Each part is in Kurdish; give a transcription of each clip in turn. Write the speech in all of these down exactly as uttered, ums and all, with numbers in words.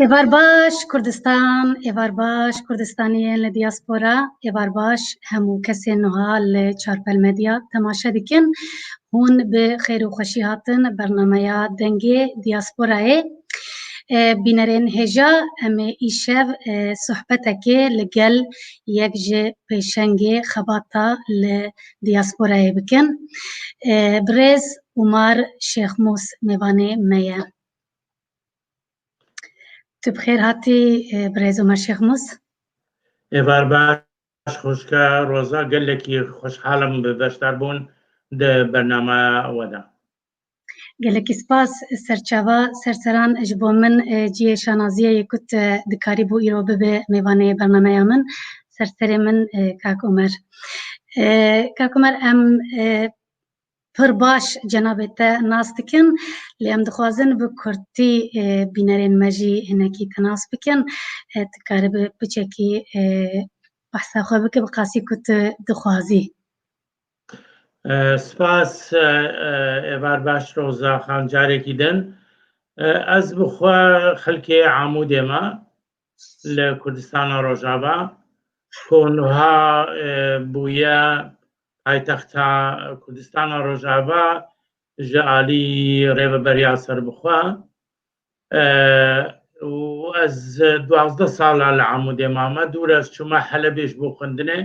Êvar baş Kurdistan, êvar baş Kurdistaniyên li diaspora, êvar baş hemû kesên nuha li Çarpel Medya temaşe dikin. Hûn bi xêr û xweşî hatin bernameya Dengê Diasporayê. E, bînerên hêja, em ê îşev, e, sohbetekê li gel yek ji pêşengê xebata li diasporayê bikin. E, birêz Umar Şêxmûs mêvanê me ye. Tu bi xêr hatî, e, birêz Omer Şêxmûs. Êvar baş xwişka Roza, gelekî xweşhal im bi beşdarbûn di bernameya we de. Gelekî spas, serçava serseran ji bo min, e, cihê şanaziyê ye ku tu dikarîbû îro bibe mêvanê bernameya min. Serserê min, e, kak Omer. E, kak Omer, em, e, pir baş cenabê te nas dikin, lê em dixwazin bi kurtî, e, bînerên me jî hinekî te nas bikin. E, tu karibe piçekî, e, behsa xwe bike bi qasî ku tu dixwazî. E, spas, e, e, êvar baş Roza Xan carekî din. E, ez bi xwe xelkê Amûdê me li Kurdistana Rojava, ku niha, e, bûye paytexta Kurdistana Rojava ji alî Rêveberiya Serbixwe. E, û ez duwazdeh sala li Amûdê mame. Dûr ez çûme Helebê ji bo xwendinê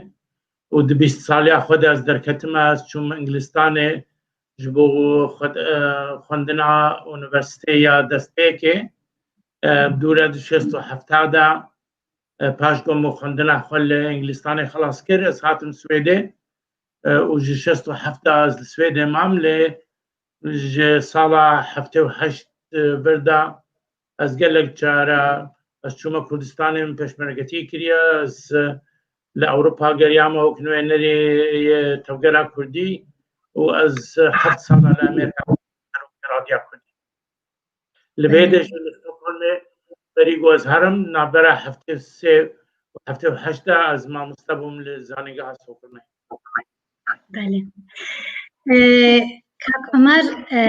û di bîst saliya xwe de ez derketime, ez çûm Îngilistanê ji bo xwe-, e, xwendina unîversîteyê ya destpêkê. E, dûre di şêst û hefta de, e, paş ku min xwendina xwe li Îngilistanê xilas kir, ez hatim Swêdê, e, û ji şêst û heft de ez li Swêdê mam, lê ji sala heftê û heşt vir de ez gelek cara ez çûme Kurdistanê, min pêşmergetî kiriye, ez, e, li Ewropa geriyame wek nûnerê yê tevgera Kurdî û ez heft sala li Amerîka serokê Radya Kurdî. Li vê Belê. de jî li Stockholmê berî ku ez herim, navbera heftê sê û heftê û heşt de ez mamoste bûm li Zanîngeha Stockholmê. Belê. E, kak Omer, e,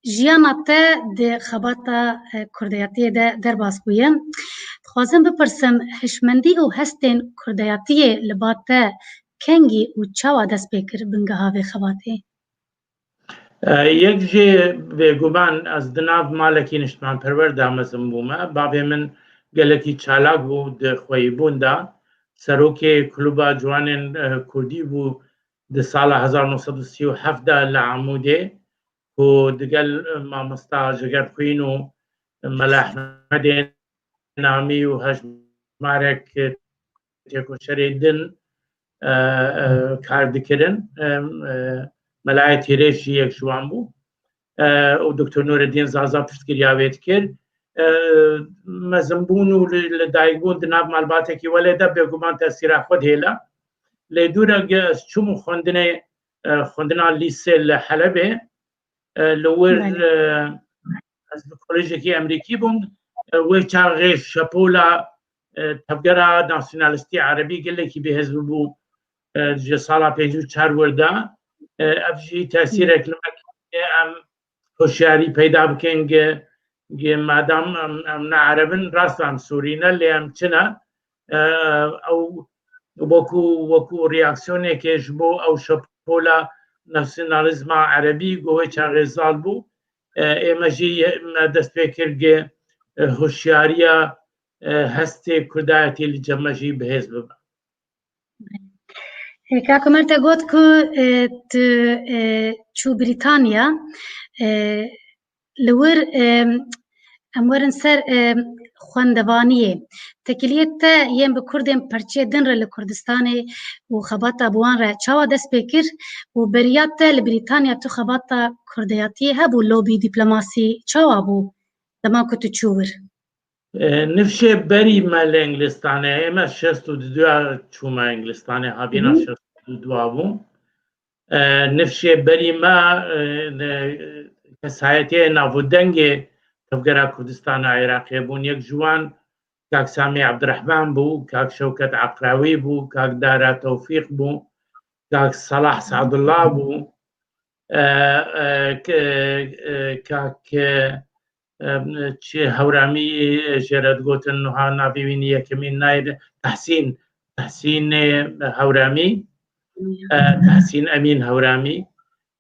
jiyana te di xebata, e, kurdeyatiyê de derbas bûye. Dixwazim bipirsim, hişmendî û hestên kurdeyatiyê li ba te kengî û çawa dest pê kir bingeha vê xebatê? E, yek jê bêguman ez di nav malekî niştimanperwer de mezin bûme. Bavê min gelekî çalak bû di xweyîbûn de. Serokê Klûba Ciwanên, e, Kurdî bû di sala hezar neh sed û sî û heft de li Amûdê, ku digel, e, mamosta Jigerxwîn û Mela Ehmedê Namî û hejmarek, e, têkoşerê din, e, e, kar dikirin. E, e, Melayê Tîrêj jî yek ji wan bû. E, û Doktor Nureddin Zaza piştgiriya wê dikir. E, mezinbûn û li, li dayikbûn di nav malbatekî welê de bêguman tesîra xwe dihêle. Lê dûre ge ez çûm xwendinê, e, xwendina lîsê li Helebê, e, li wir, Belê. e, ez li kolejekî Emerîkî bûm. E, wê çaxê şepola, e, tevgera nasyonalistî erebî gelekî bihêz bûbû, e, ji sala pêncî û çar wir de. E, ev jî tesîrek li me kiriye, em hoşyarî peyda bikin, ge, ge madam em, em ne ereb in, rast em sûrî ne, lê em çi ne? E, ew wekû, wekû reaksiyonekê ji bo ew şepola nasyonalîzma erebî ku wê çaxê zal bû, e, ê me jî ye-, me dest pê kir ge, e, hoşyariya, e, hestê kurdayetê li cem me jî bihêz bibe. E, Kak Omer, te got ku, e, tu, e, çû Brîtanya, e, li wir, e, em werin ser, e, xwendevaniyê. Têkiliyê te yên bi kurdên perçê din re li Kurdistanê û xebata bi wan re çawa dest pê kir û beriya te li Brîtanya tu xebata kurdeyatiyê hebû, lobî, dîplomasî çawa bû dema ku tu çû wir? E, nifşê berî me li Îngilistanê, ê me şêst û du çûme Îngilistanê, havîna Hı hı. şêst û du bû. E, nifşê berî me, e, ne, kesayetiyê navûdengê Tevgera Kurdistana Iraqê bûn. Yek ji wan Kak Samî Ebdirehman bû, Kak Şewket Eqrawî bû, Kak Dara Tewfîq bû, Kak Salah Sadullah bû, e, e, k-, e, Kak, e, e, çi Hewramî, e, jê re digotin, nuha navê wî yekemîn nayê, Tehsîn, Tehsînê Hewramî, e, Tehsîn Emîn Hewramî.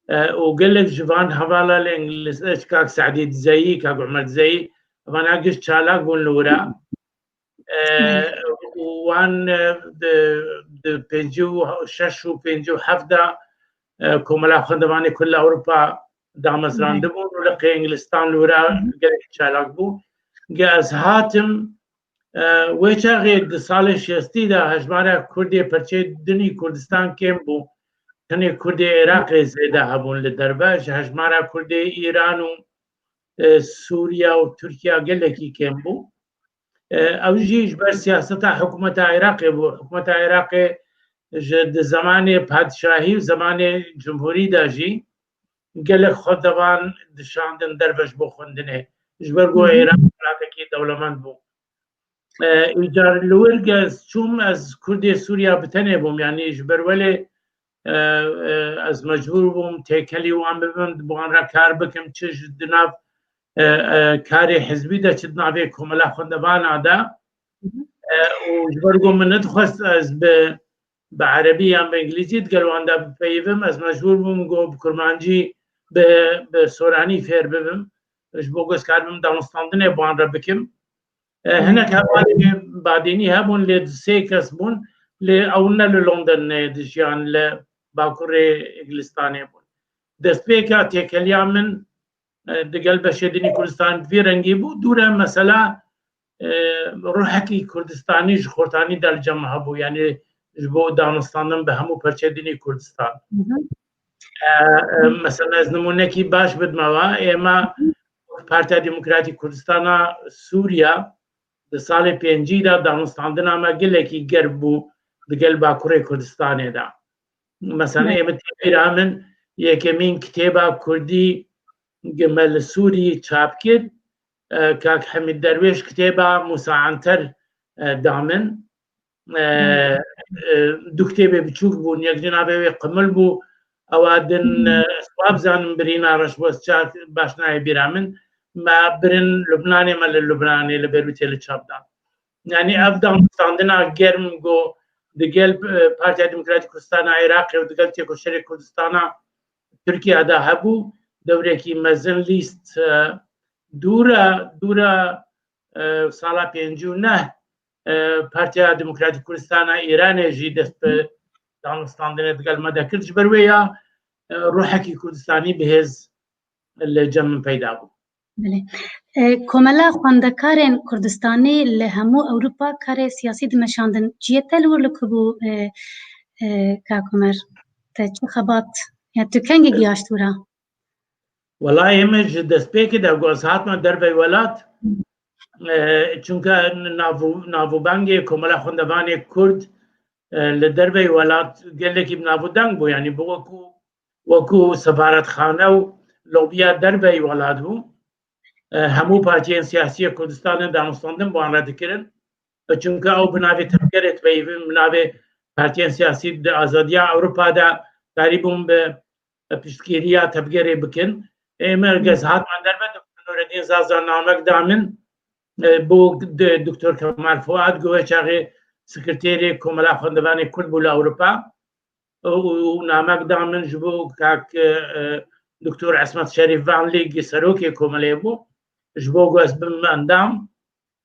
E, û gelek ji van hevala li Îngiliz, e, kak Se'dî Dizeyî, kak Umer Dizeyî, vana giş çalak bûn li wira. E, û wan, e, di, di pêncî û şeş û pêncî û heft de, e, Komela Xwendevanê Kurd li Ewropa damezrandibûn û li qê Înglistan li wira gelek çalak bû. Ge ez hatim, e, wê çaxê di salê şêstî de hejmara Kurdê perçê dinî Kurdistan kêm bû. Tenê Kurdê Iraqê zêde hebûn li derve, ji hejmara Kurdê Îran û, e, Sûriya û Tirkiya gelekî kêm bû. E, ew jî ji ber siyaseta hikûmeta Iraqê bû. Hikûmeta Iraqê ji di zemanê padşahî û zemanê cumhurî de jî gelek xwendevan dişandin derve ji bo xwendinê. Ji ber ku Hı hı. Iraq welatekî dewlemend bû. E, îcar li wir ge ez çûm, ez Kurdê Sûriya bi tenê bûm. Yanî ji ber welê, e, e, ez mecbûr bûm têkelî wan bibim, bi wan re kar bikim, çi ji di nav, e, e, karê hizbî de, çi di navê Komela Xwendevana de. Hı hı. E, û ji ber ku min nedixwest ez bi, bi erebî yan bi îngilîzî digel wan de bipeyivim, ez mecbûr bûm ku bi kurmancî, bi, bi soranî fêr bibim. Ji bo ku ez karibim danûstandinê bi wan re bikim. E, hinek hevalê badênî hebûn, lê du sê kes bûn, lê ew ne li Londonê dijiyan, li bakurê Îngilistanê bûn. Destpêka têkeliya min, e, digel beşê dinî Kurdistan bi vî rengî bû. Dûre mesela, e, ruhekî Kurdistanî ji xortanî de li cem hebû, yanî ji bo danûstandin bi hemû perçê dinî Kurdistan. Hı hı. E, e, mesela ez nimûnekî baş bidime we, ême Partiya Demokratîk Kurdistana Sûriya di salê pêncî de danûstandina me gelekî germ bû digel Bakurê Kurdistanê de. Mesela Evet. ême tê bîra min yekemîn kitêba Kurdî gi me li Sûrî çap kir, e, kak Hemîd Derwêş kitêba Mûsa Anter, e, da min. E, e, du kitêbê biçûk bûn, yek jî navê wê Qimil bû, ewa din, e, ez xwe bizanim birîna reş bû, ez çar baş nayê bîra min. Me birin Lubnanê, me li Lubnanê, li Beyrûtê li çap dan. Yanî ev danûstandina germ ku digel, e, Partiya Demokratîk Kurdistana Iraqê û digel têkoşerê Kurdistana Tirkiye de hebû, dewrekî mezin lîst, e, dûre, dûre, e, sala pêncî û neh, e, Partiya Demokratîk Kurdistana Îranê jî dest bi danûstandinê digel me de kir. Ji ber wê ya, e, ruhekî Kurdistanî bi hêz li cem min peyda bû. Belê. E, Komela Xwendekarên Kurdistanî li hemû Ewropa karê siyasî dimeşandin. Cihê te li wir li ku bû, e, e, Kak Omer? Te çi xebat, ya tu kengî gihaşt wira? Wela ême ji destpêkê de ku ez hatime dervey welat, e, çunke nav û, nav û bangê Komela Xwendevanê Kurd, e, li dervey welat gelekî bi nav û deng bû. Yanî bi wekû, wekû sefaretxane û lobiya dervey welat bû. E, hemû partiyên siyasî yê Kurdistanê danûstandin bi wan re dikirin. E, çunke ew bi navê tevgerê dipeyivin, bi navê partiyên siyasî di azadiya Ewropa de karîbûn bi, e, piştgiriya tevgerê bikin. Ême Hı. gez hatman derve, Doktor Nureddin Zaza namek da min, e, bo d-, Doktor Kemal Fuat, ku wê çaxê sekreterê Komela Xwendevanê Kurd bû li Ewropa. û, û namek da min ji bo kak, e, e, Doktor Esmet Şerîf Van Lîg serokê komelê bû. Ji bo ku ez bim endam,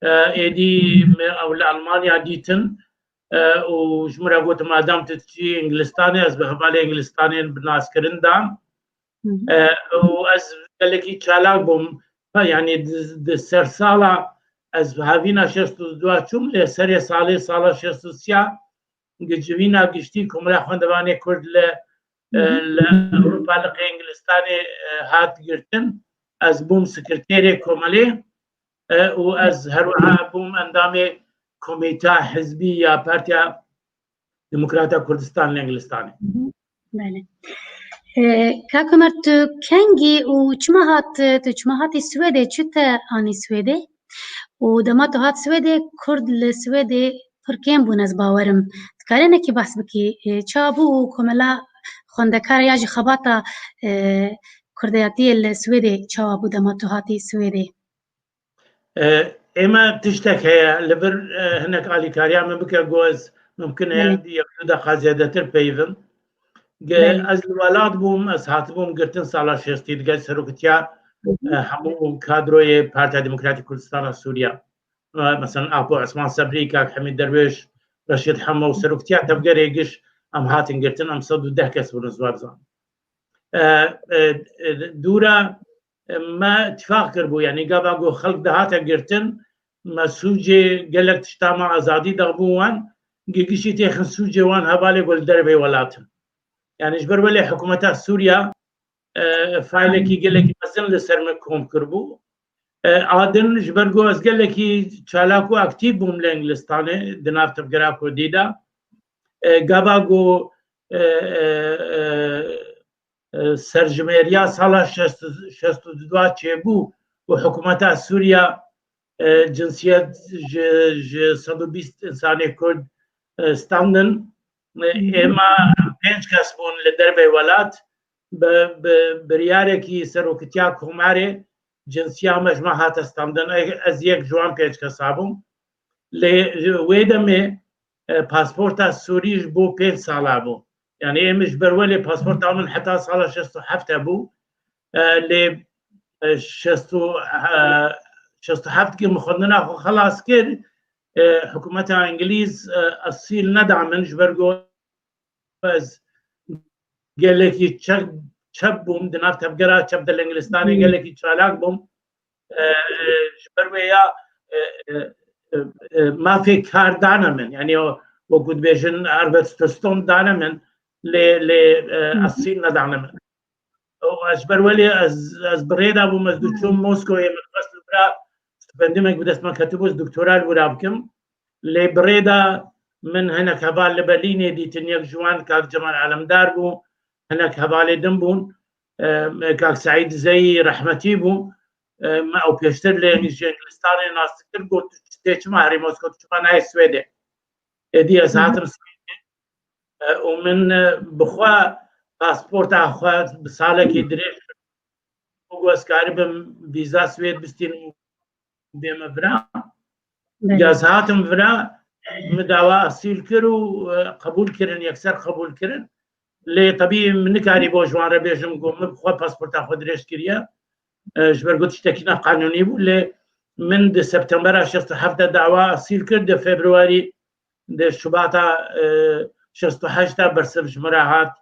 e, êdî min ew li Almanya dîtin, e, û ji min re gotin, madam tu diçî Îngilistanê, ez bi hevalê Îngilistanê bi naskirin dan. Hı hı. E, û ez gelekî çalak bûm. Ha, yanî di, di sersala ez hevîna şêst û du çûm, lê serê salê sala şêst û sê ya gi civîna giştî Komela Xwendevanê Kurd li, Hı hı. e, li Ewropa li qê Îngilistanê, e, hat girtin. Ez bûm sekreterê komelê, e, û ez her wiha bûm endamê komîta hizbî ya Partiya Demokrata Kurdistan li Îngilistanê. Hı hı. Belê. E, Kak Omer, tu kengî û çima hat, tu çima hatî Swêdê, çi te anî Swêdê? Û dema tu hat Swêdê, Kurd li Swêdê pir kêm bûn, ez bawerim. Dikarî hinekî behs bikî, e, çawa bû û Komela Xwendekar ya jî xebata, e, Kurdiyatiyê li Swêdê çawa bû dema tu hatî Swêdê? E, ême tiştek heye, li vir, e, hinek alîkariya min bike, ku ez mimkin e Belê. yek du deqa zêdetir peyivim. Ge-, Belê. ez li welat bûm, ez hatibûm girtin sala şêstî digel seroktiya, Hı hı. e, hemû kadroyê Partiya Demokratîk Kurdistana Sûriya. E, mesela Apo Esman Sebrî, Kak Hemîd Derwêş, Reşîd Hemo û seroktiya tevgerê giş em hatin girtin, em sed û deh kes bûn, ez wa dizanim. E, e, e, dûra, e, me îtîfaq kiribû, yanî gava ku xelk dihate girtin, me sûcê gelek tişta me azadî dabû wan, gi-, gişî têxin sûcê wan hevalê ku li dervê welat in. Yanî ji ber welê hikûmeta Sûriya, e, faylekî gelekî mezin li ser me kom kiribû. E, a din ji ber ku ez gelekî çalak û aktîf bûm li Îngilistanê, di nav tevgera Kurdî de. E, gava ku, e, e, e, e, serjimêriya sala şêst, şêst û du çêbû û hikûmeta Sûriya, e, cinsiyet ji, ji sed û bîst însanê Kurd, e, standin. E, êma pênc kes bûn li dervê welat, bi, bi biryarekî seroktiya komarê cinsiya me ji me hate standin. E, ez yek ji wan pênc kesa bûm. Lê wê demê, e, pasporta Sûrî ji bo pênc sala bû. Yanî ême ji ber welê pasporta min heta sala şêst û heft hebû. E, lê, e, şêst û, e, şêst û heft ki min xwendina xwe xelas kir, e, hikûmeta Îngilîz, e, esîl neda min ji ber ku ez gelekî çep, çep bûm, di nav tevgera çep de li Îngilistanê Hı. gelekî çalak bûm. E, e, ji ber wê ya, e, e, e, e, mafê kar dane min. Yanî o, wekû dibêjin Arbeitsstiftung dane min, lê, lê, e, Hı hı. esîl nedane min. Û ez ji ber welê ez, ez bi rê de bûm, ez diçûm Hı. Moskoyê, min xwest li vira stipendimek bi dest me ketibû, ez doktora li wira bikim. Lê bi rê de min hinek heval li Berlînê dîtin, yek ji wan Kak Cemal Alemdar bû, hinek hevalê din bûn, e, Kak Seîd Zeyî rehmetî bû, e, me ew pêştir lê ji Îngilistanê nas dikir, got, "Tu tê çima herî Moskow, tu çima nayê Swêdê?" Êdî ez Hı hı. hatim Swêdê. E, û min, e, bi xwe pasporta xwe bi salekî dirêj kir. Û ez karibim vîza Swêd bistînim û bême vira. Belê. Ya ez hatim vira, min dawa esîl kir û, e, qebûl kirin, yekser qebûl kirin. Lê tebî min nikarî bo ji wan re bêjim ku min bi xwe pasporta xwe dirêj kiriye. E, ji ber ku tiştekî neqanûnî bû. Lê min di septembera şêst û heft de dawa esîl kir, di februarî, di şubata, e, şêst û heşt de bersiv ji min re hat,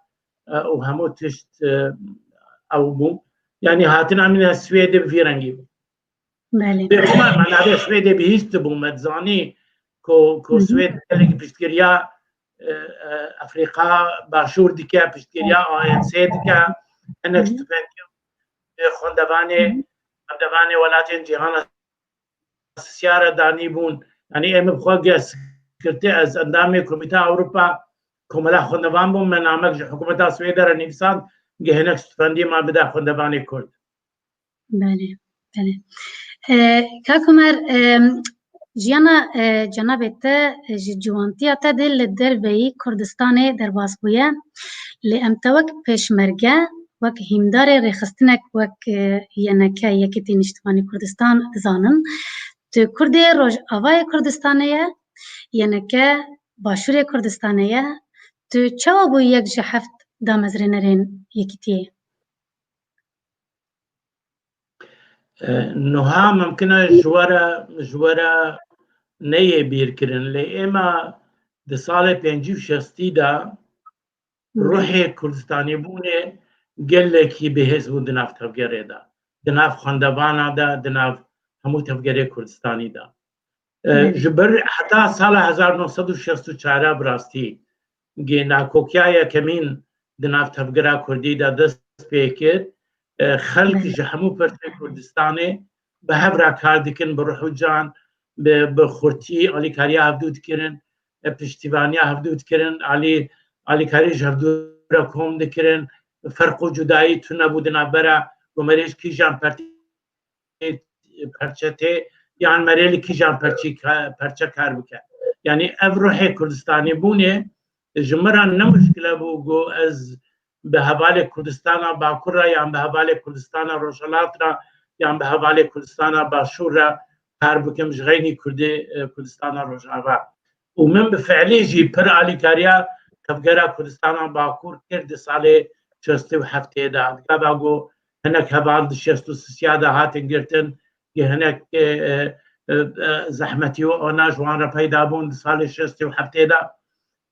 e, û hemû tişt, e, ew bû. Yanî hatina min ya Swêdê bi vî rengî bû. Belê. Lê hema me navê Swêdê bihîstibû, me dizanî ku, ku Hı hı. Swêd gelekî piştgiriya, e, e, Efrîka Başûr dike, piştgiriya A N C dike, hinek Hı hı. stipendiyo, e, xwendevanê, Hı hı. xwendevanê welatên cîhana sisya re danîbûn. Yanî ême bi xwe geh sekirtê, ez endamê Komîteya Ewropa Komela Xwendevan bûm, me namek ji hikûmeta Swêdê re nivîsand, geh hinek stipendiyê me bide xwendevanê Kurd. Belê, belê. E, Kak Omer, e, jiyana, e, cenabê te, e, ji ciwantiya te de li derveyî Kurdistanê derbas bûye. Lê em te wek pêşmerge, wek hîmdarê rêxistinek wek, e, Y N K, Yekîtî Niştimanî Kurdistan, dizanin. Tu Kurdê Rojavayê Kurdistanê ye, Y N K Başûrê Kurdistanê ye. Tu çawa bûyî yek ji heft damezrênerên Yekîtiyê? E, niha mimkin e ji we re, ji we re neyê bîrkirin, lê ême di salê pêncî û şêstî de Hı. ruhê Kurdistanîbûnê gelekî bihêz bû di nav tevgerê de, di nav xwendevana de, di nav hemû tevgerê Kurdistanî de. E, Hı. ji ber heta sala hezar neh sed û şêst û çar bi rastî gê nakokiya yekemîn di nav tevgera Kurdî de dest pê kir. E, xelk Hı. ji hemû perçê Kurdistanê bi hev re kar dikin, bi ruh û can, bi, bi xurtî alîkariya hevdû dikirin, e, piştîvaniya hevdû dikirin, alî, alîkarî ji hevdû re kom dikirin, ferq û cudayî tune bû di navbera ku merê ji kîjan perçê, perçe tê, yan merê li kîjan perçî ka-, perçe kar bike. Yanî ev ruhê Kurdistanê bûnê ji min re ne muşkile bû ku ez bi hevalê Kurdistana Bakur re yan bi hevalê Kurdistana Rojhilat re yan bi hevalê Kurdistana Başûr re kar bikim ji xeynî Kurdê, e, Kurdistana Rojava. Û min bi fiilî jî pir alîkariya Tevgera Kurdistana Bakur kir di salê şêst û heftê de. Gava ku hinek heval di şêst û sisiya de hatin girtin, ki hinek, e, e, e, e, zehmetî û ona ji wan re peyda bûn di salê şêst û heftê de.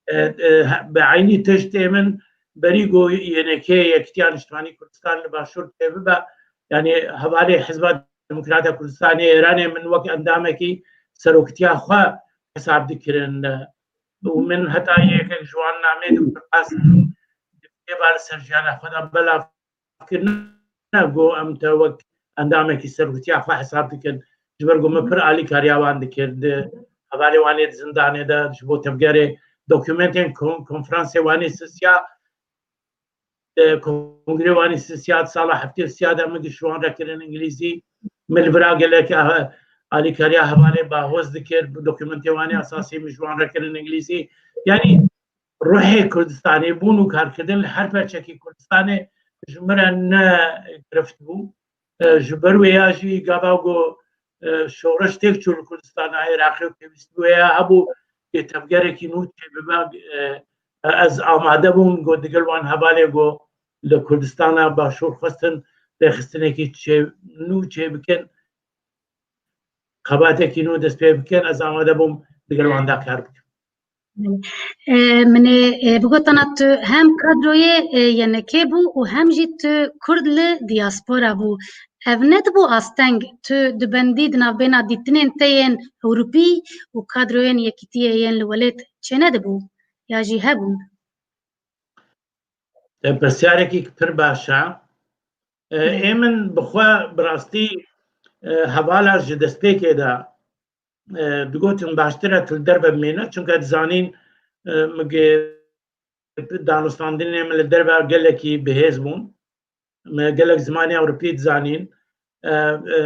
E, e, he-, bi eynî tiştê min berî ku Y N K, Yekîtiya Niştimanî Kurdistan, li Başûr çêbibe, yanî hevalê Hizba Demokrata Kurdistanê Îranê min wek endamekî seroktiya xwe hesab dikirin. Û min heta yekek ji wan namê dixwest, dê ba li ser jiyana xwe de belav kirine ku em te wek endamekî seroktiya xwe hesab dikin. Ji ber ku min pir alîkariya wan dikir. Di hevalê wan ê di zindanê de ji bo tevgerê dokumentên kon-, konferansê wan ê sisiya, e, kongrê wan ê sisiya di sala heftê û sisiya de min giş wan re kirin îngilîzî. Min li vira gelek, e, alîkariya hevalê Bahoz dikir. Bi dokumentê wan ê esasî min ji wan re kirin îngilîzî. Yanî ruhê Kurdistanê bûn û karkirdin li her perçekî Kurdistanê ji min re ne girift bû. E, ji ber wê ya jî gava ku, e, şoreş têk çû li Kurdistana Iraqê û pêwîstî wê ya hebû, yê tevgerekî nû çêbibe, e, ez amade bûm ku digel wan hevalê ku li Kurdistana Başûr xwestin rêxistinekî çê-, nû çêbikin, xebatekî nû dest pê bikin, ez amade bûm digel wan de kar bikim. E, min ê, e, bigotana tu hem kadroyê, e, Y N K bû û hem jî tu Kurd li diaspora bû. Ev nedibû asteng tu dibendî di navbêna dîtinên te yên Ewropî û kadroyên Yekîtiyê yên li welêt çênedibû ya jî hebûn? E, pirsiyarekî pir baş e. E, ê min bi xwe bi rastî, e, hevala ji destpêkê de, e, digotin baştir e tu li derve bimîne, çunke dizanîn, e, min gi-, danûstandinê min li derve gelekî bihêz bûn. Me gelek zimanê Ewropî dizanîn. E, e,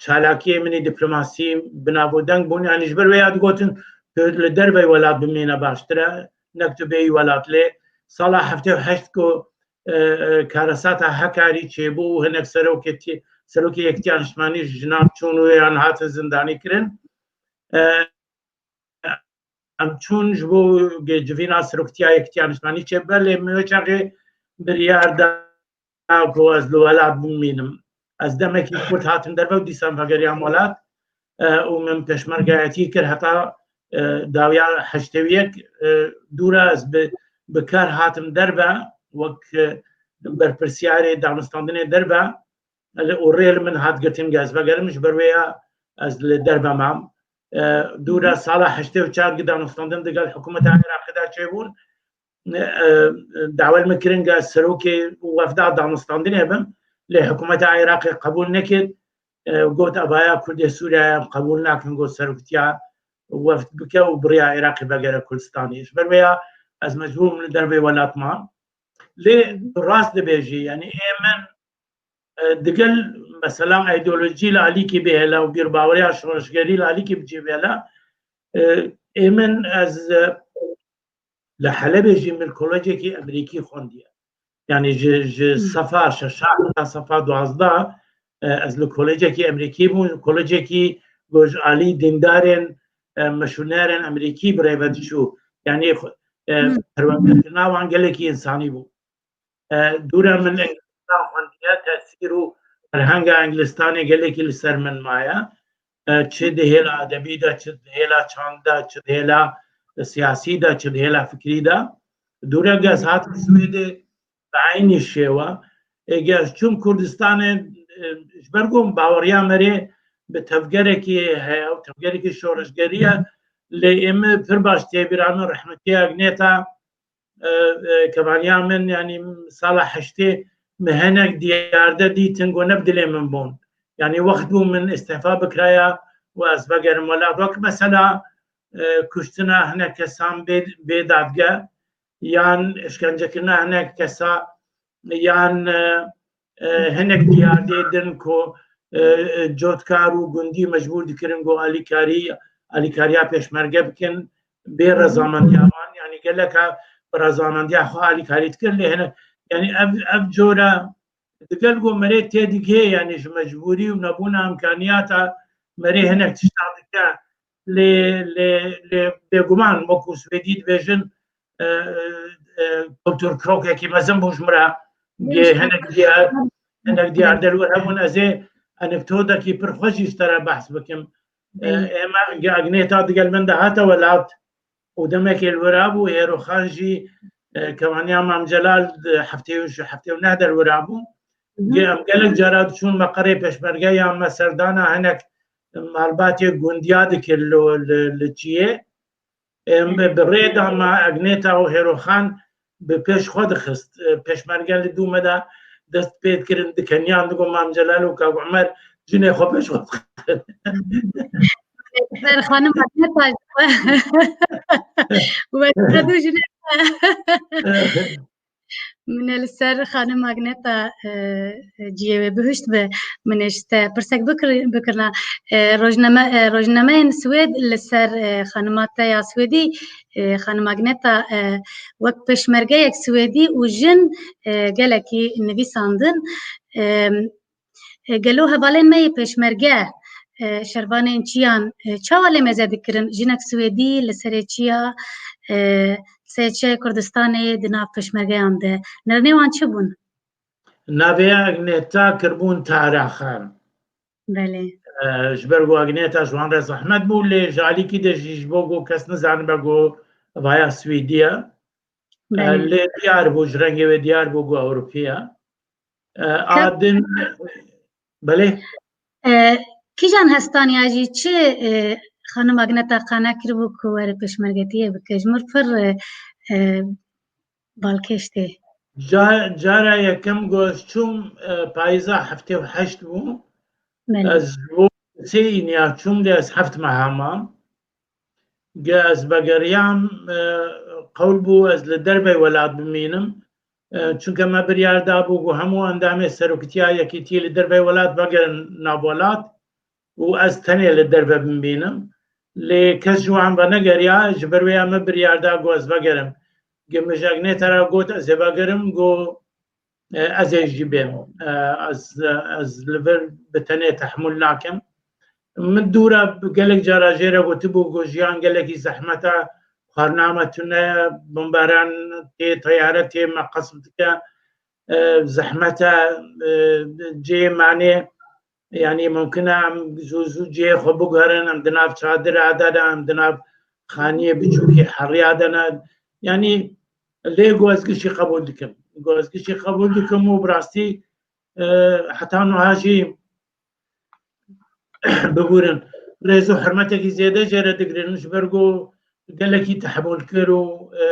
çalakiyê min ê diplomasî bi nav û deng bûn. Yanî ji ber wê ya digotin tu li derveyî welat bimîne baştir e, nek tu bêyî welat. Lê sala heftê û heşt ku, e, e, karesata Hekarî çêbû û hinek serokê ti-, serokê Yekîtiya Niştimanî ji nav çûn û yan hatin zindanî kirin. E, em çûn ji bo ge-, civîna seroktiya Yekîtiya Niştimanî çêbibe, lê min wê çaxê biryar da ku ez li welat bimînim. Ez demekî kurt hatim derve û dîsan vegeriyam welat, e, û min pêşmergayetî kir heta, e, dawiya heştê û yek, e, dûra ez bi, bi kar hatim derve, wek, e, berpirsiyarê danûstandinê derve, li, û rê li min hat girtin ge ez vegerim, ji ber wê ya ez li derve mam. E, dûra sala heştê û çar gi danûstandin digel hikûmeta Iraqê de çêbûn, e, e, dawa li min kirin ge serokê û wefda danûstandinê bim, lê hikûmeta Iraqê qebûl nekir. E, got, evaya Kurdê Sûriyeyê em qebûl nakin, got, seroktiya wefd bike û bi rêya Iraqê vegere Kurdistanê. Ji ber wê ya ez mecbûr bûm li dervê welat mam. Lê tu rast dibêjî, yanî ê min, e, digel mesela îdeolojî li alîkî bihêle û bîrbaweriya şoreşgerî li alîkî bi cî bihêle, e, ê min ez, e, li Helebê jî min kolejekî Emerîkî xwendiye. Yanî ji, ji Hmm. sefa şeşa heta sefa duwazdeh, e, ez li kolejekî Emerîkî bûm, kolejekî ku ji alî dîndarên, e, mişûnerên Emerîkî bi rê ve diçû. Yanî xwe-, e, Hmm. perwerdekirina wan gelekî însanî bû. E, dûra min Îngilîzî xwendiye, tesîr û ferhenga Îngilîstanê gelekî li ser min maye. E, çi di hêla edebî de, çi di hêla çand de, çi di hêla siyasî de, çi di hêla fikrî de. Dûra ge ez hatim Swêdê bi eynî şêwe. Ê ge ez çûm Kurdistanê, e, ji ber ku baweriya me rê bi tevgerekî heye û tevgerekî şoreşgerî ye, lê ê min pir baş tê bîra min rehmetî Agneta, e, e, kevaniya min, yanî sala heştê min hinek diyarde dîtin ku ne bi dilê min bûn. Yanî wext bû min îstefa bikiraya û ez vegerim welat. Wek mesela, e, kuştina hinek kesan bê, bê dadge, yan îşkencekirina hinek kesa, yan, e, e, hinek diyardê din ku, e, e, cotkar û gundî mecbûr dikirin ku alîkarî, alîkariya pêşmerge bikin, bê rezamendiya wan, yanî geleka bi rezamendiya xwe alîkarî dikir, lê hinek, yanî ev, ev cora digel ku merê tê digihê, yanî ji mecbûrî û nebûna îmkaniyata merê hinek tiştan dike, lê, lê, lê bêguman wekû Swêdî dibêjin, e, e, kulturkrokkekî mezin bû ji min re. Gê hinek diyar, hinek diyar der wir hebûn. Ez ê anekdotekî pir xweş jî ji te re behs bikim. E, Belê. Ême ge Agneta digel min de hate welat û demekê li wira bû, Hêroxan jî, e, kevaniya Mam Celal di heftê û ji heftê û neh der wira bû. Hı hı. Ge em gelek cara diçûn meqerê pêşmerge ya me serdana hinek malbatê gundiya dikir li, li, li çiyê. Em bi rê de me Agneta û Hêroxan bi pêş xwe dixist. E, pêşmerge li dû me de dest pê dikirin, dikeniyan, digo Mam Celal û Kak Umer cinê xwe pêş xwe dixistin. Ser xanim Agneta wekî dû jinê. Min ê li ser xanim Agneta, e, e, ciyê wê bihuşt bi. Min ê ji te pirsek bikir-, bikirina. E, rojname-, e, rojnameyên Swêd li ser, e, xanima te ya Swêdî, e, xanim Agneta, e, wek pêşmergeyek Swêdî û jin, e, gelekî nivîsandin. E, E, gelo hevalên me yê pêşmerge, e, şervanên çiyan, e, çawa lê meze dikirin? Jinek Swêdî li serê çiya, e, li serê çiyayê Kurdistanê di nav pêşmergeyan de. Nirnê wan çi bûn? Navê Agneta kirbûn Taraxan. Belê. E, ji ber ku Agneta ji wan re zehmet bû, lê ji alîkî de jî ji bo ku kes nizanibe ku vaya Swêdî ye. Belê. E, lê diyar bû, ji rengê wê diyar bû ku Ewropî ye. E, Ka- a din, belê. E, kîjan hestaniya jî çi, e, xanim Agneta qane kiribû ku were pêşmergetiyê bike? Ji mir pir, e, e, balkêş tê. Ca-, cara yekem ku ez çûm, e, payîza heftê û heşt bû. Belê. Ez ji bo sê îniya çûm, lê ez heft meha mam. Ge ez vegeriyam, e, qewl bû ez li dervey welat bimînim. E, çunke me biryar dabû ku hemû endamê seroktiya yekîtiyê li dervey welat vegerin nav welat û ez tenê li derve bimînim. Lê kes ji wan venegeriya, ji ber wê ya me biryar da ku ez vegerim. Ge min ji Agneta re got ez ê vegerim, got, e, ez ê jî bêm. E, ez, ez li vir bi tenê tehmûl nakim. Min dû re gelek cara jê re gotibû ku jiyan gelekî zehmet e, xwarina me tune ye, bomberan tê, teyare tê, me qesf dike, e, zehmet e, e, cihê manê, yanî mumkin e em zû zû cihê xwe biguherin, em di nav çadira de ne, em di nav xaniyê biçûkê heriya de ne. Yanî lê ku ez gişî qebûl dikim. Ku ez gişî qebûl dikim û bi rastî, e, heta niha jî biburin. Rêz û hurmetekî zêde jê re digirin, ji ber ku gelekî tehmûl kir û, e,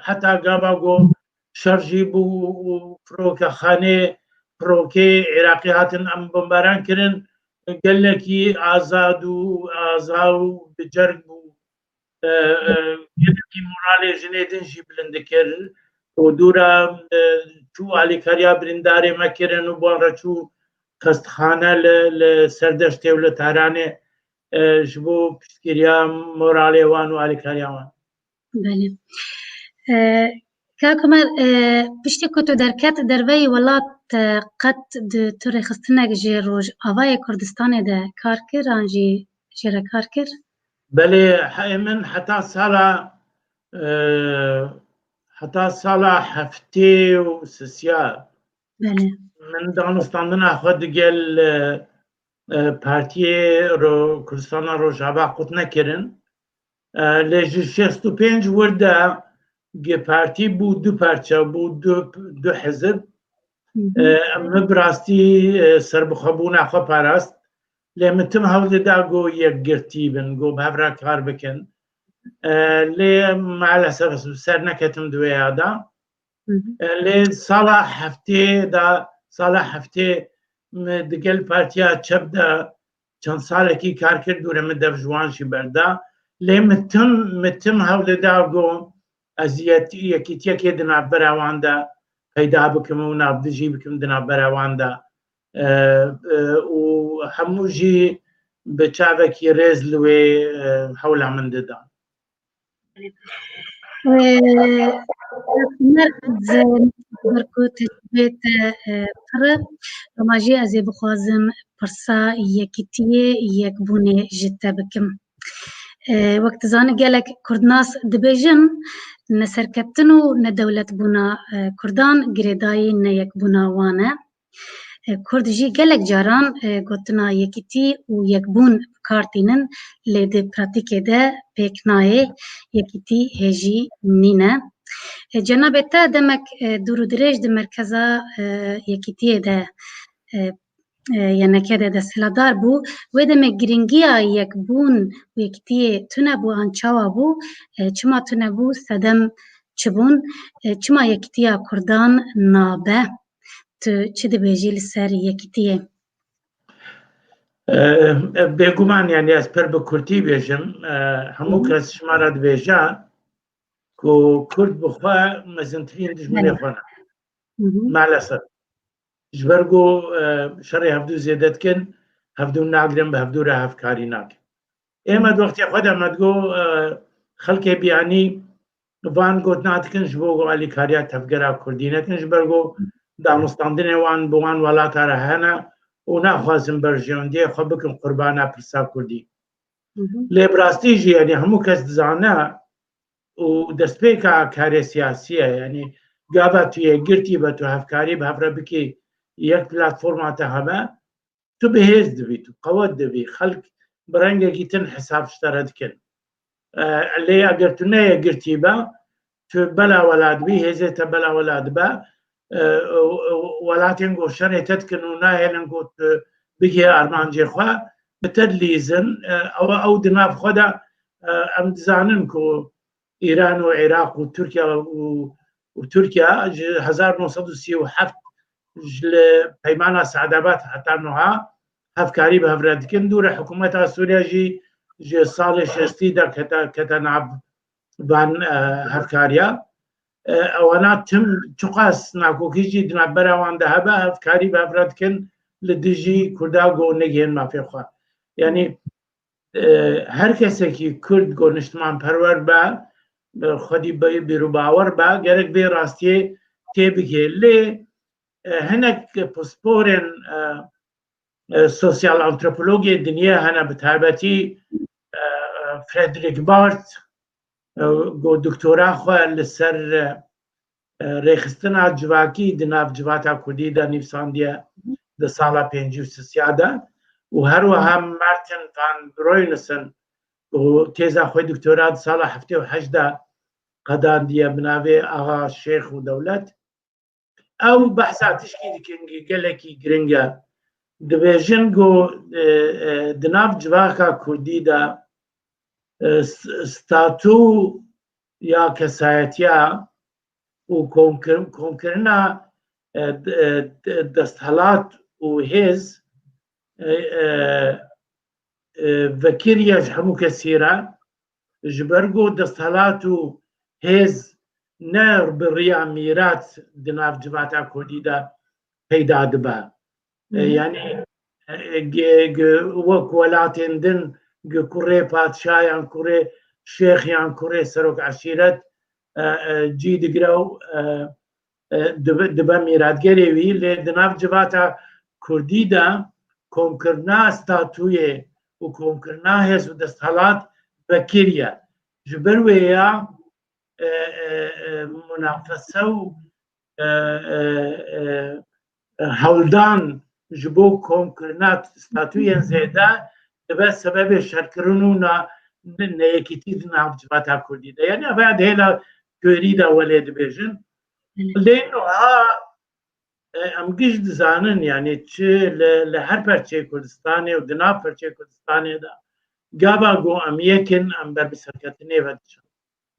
heta gava ku şer jî bû û firokexanê, firokê Iraqî hatin em bomberan kirin, gelekî azad û aza û bi cerg bû. E, e, gelekî moralê jinê din jî bilind dikir û dû re, e, çû alîkariya birîndarê me kirin û bi wan re çû xestxane li, li Serdeştê û li Tehranê, e, ji bo piştgiriya moralê wan û alîkariya wan. Belê. E, Kak Omer, e, piştî ku tu derket derveyî welat, e, qet di tu rêxistinek ji Rojavayê Kurdistanê de kar kir an jî jê re kar kir? Belê, he-, min heta sala, e, heta sala heftê û sisiya Belê. Min danûstandina xwe digel, e, e, Partiyê Ro-, Kurdistana Rojava qut nekirin. E, lê ji şêst û pênc wir de gi partî bû du parçe, bû du, du hizib. Hı hı. E, min bi rastî, e, serbixwebûna xwe parast. Lê min tim hewl dida ku yekgirtî bin, ku bi hev re kar bikin. E, lê maalesef ez bi ser neketim di wê ya de. Hı hı. E, lê sala heftê de, sala heftê min digel Partiya Çep de çend salekî kar kir, dûre min dev ji wan jî berda. Lê min tim, min tim hewl dida ku ez yet-, yekîtiyekê di navbera wan de peyda bikim û navdijî bikim di navbera wan de. E, e, û hemû jî bi çavekî rêz li wê, e, hewla min didan. E, Omer, ez Ber ku tecrûbeyê te, e, pir e, loma jî ez ê bixwazim pirsa yekîtiyê, yekbûnê ji te bikim. E, wek dizane gelek kurdnas dibêjin, ne serkeftin û ne dewletbûna, e, kurdan girêdayî ne yekbûna wan e. E, kurd jî gelek caran, e, gotina yekîtî û yekbûn bi kar tînin, lê di pratîkê de pêk nayê, yekîtî hêjî nîne. E, cenabê te demek, e, dûr û dirêj di merkeza, e, yekîtiyê de, e, e, yeneke de desthilatdar bû. Wê demê giringiya yekbûn û yekîtiyê tune bû an çawa bû? E, çima tune bû? Sedem çi bûn? E, çima yekîtiya kurdan nabe? Tu çi dibêjî li ser yekîtiyê? E, e, bêguman, yani ez pir bi kurtî bêjim. E, hemû Hı hı. kes ji me re dibêje ku kurd bi xwe mezintirîn dijminê Belê. xwe ne. Hı hı. Maalesef. Ji ber ku, e, şerê hevdû zêde dikin, hevdû nagirin, bi hevdû re hevkarî nakin. Ê me di wextê xwe de me digot, e, xelkê biyanî van gotina dikin ji bo ku alîkariya tevgera kurdî nekin, ji ber ku danûstandinê wan bi wan welata re hene û naxwazin berjewendiyê xwe bikin qurbana pirsa kurdî. Hı hı. Lê bi rastî jî, yani hemû kes dizane û destpêka karê siyasî ye, yani gava tu yekgirtî be, tu hevkarî bi hev re bikî, yek platforma te hebe, tu bi hêz dibî, tu qewet dibî, xelk bi rengekî din hesab ji te re dikin. E, lê eger tu ne yekgirtî be, tu bela wela dibî, hêzê te bela wela dibe, e, e, welatên ku şerê te dikin û nahêlin ku tu bigihê armancê xwe, bi te dilîzin. E, ew, ew di nav xwe de, e, em dizanin ku Îran û Iraq û Tirkiye û, û Tirkiye ji hezar neh sed û sî û heft ji li Peymana Seadabad heta niha hevkarî bi hev re dikin. Dûre hikûmeta Sûriye jî ji salê şêstî de kete, kete nav van, e, hevkariya. E, ewana tim çiqas nakokî jî di navbera wan de hebe, hevkarî bi hev re dikin li dijî Kurda ku negihên mafê xwe. Yanî, e, her kesekî Kurd ku niştimanperwer be, e, xwedî bi-, bîr û bawer be, gerek vê rastiyê têbigihê. Lê, e, hinek pisporên, e, e, sosyal antropologê dinyê hene, bi taybetî, e, e, Frederick Barth, e, ku doktora xwe li ser, e, e, rêxistina civakî di nav civata kurdî de nivîsandiye di sala pêncî û sisiya de û her wiha Martin van Breunussen ku têza xwe doktora di sala heftê û heşt de qedandiye bi navê Axa Şêx û Dewlet. Ew behsa tişkî dikin ku gelekî giring e. Dibêjin ku, e, e, di nav civaka kurdî de, e, s-, statû ya kesayetiya û komkir-, komkirina, e, d-, e, d-, desthilat û hêz, e, e, e, vekirî ye ji hemû kesî re, ji ber ku desthilat û hêz ne bi riya mîrat di nav civata kurdî de peyda dibe. E, Hı hı. Yanî, e, ge-, ge-, wek welatên din, ge kurê padşayan, kurê şêxiyan, kurê serok eşîret, e, e, cî digire û, e, e, dibe, dibe mîratgerê wî, lê di nav civata kurdî de komkirina statûyê û komkirina hêz û desthilat vekirî ye. Ji ber wê ya, e, e, e, munafese û, e, e, e, e, hewldan ji bo komkirina statûyên zêde dibe sebebê şerkirin û na-, ne-, neyekîtî di nav civata kurdî de. Yanî, ev ya di hêla teorî de welê dibêjin. Belê. Lê niha, e, em giş dizanin, yanî çi li, li her perçeyê Kurdistanê û di nav perçeyê Kurdistanê de gava ku em yek in, em ber bi serketinê ve diçin.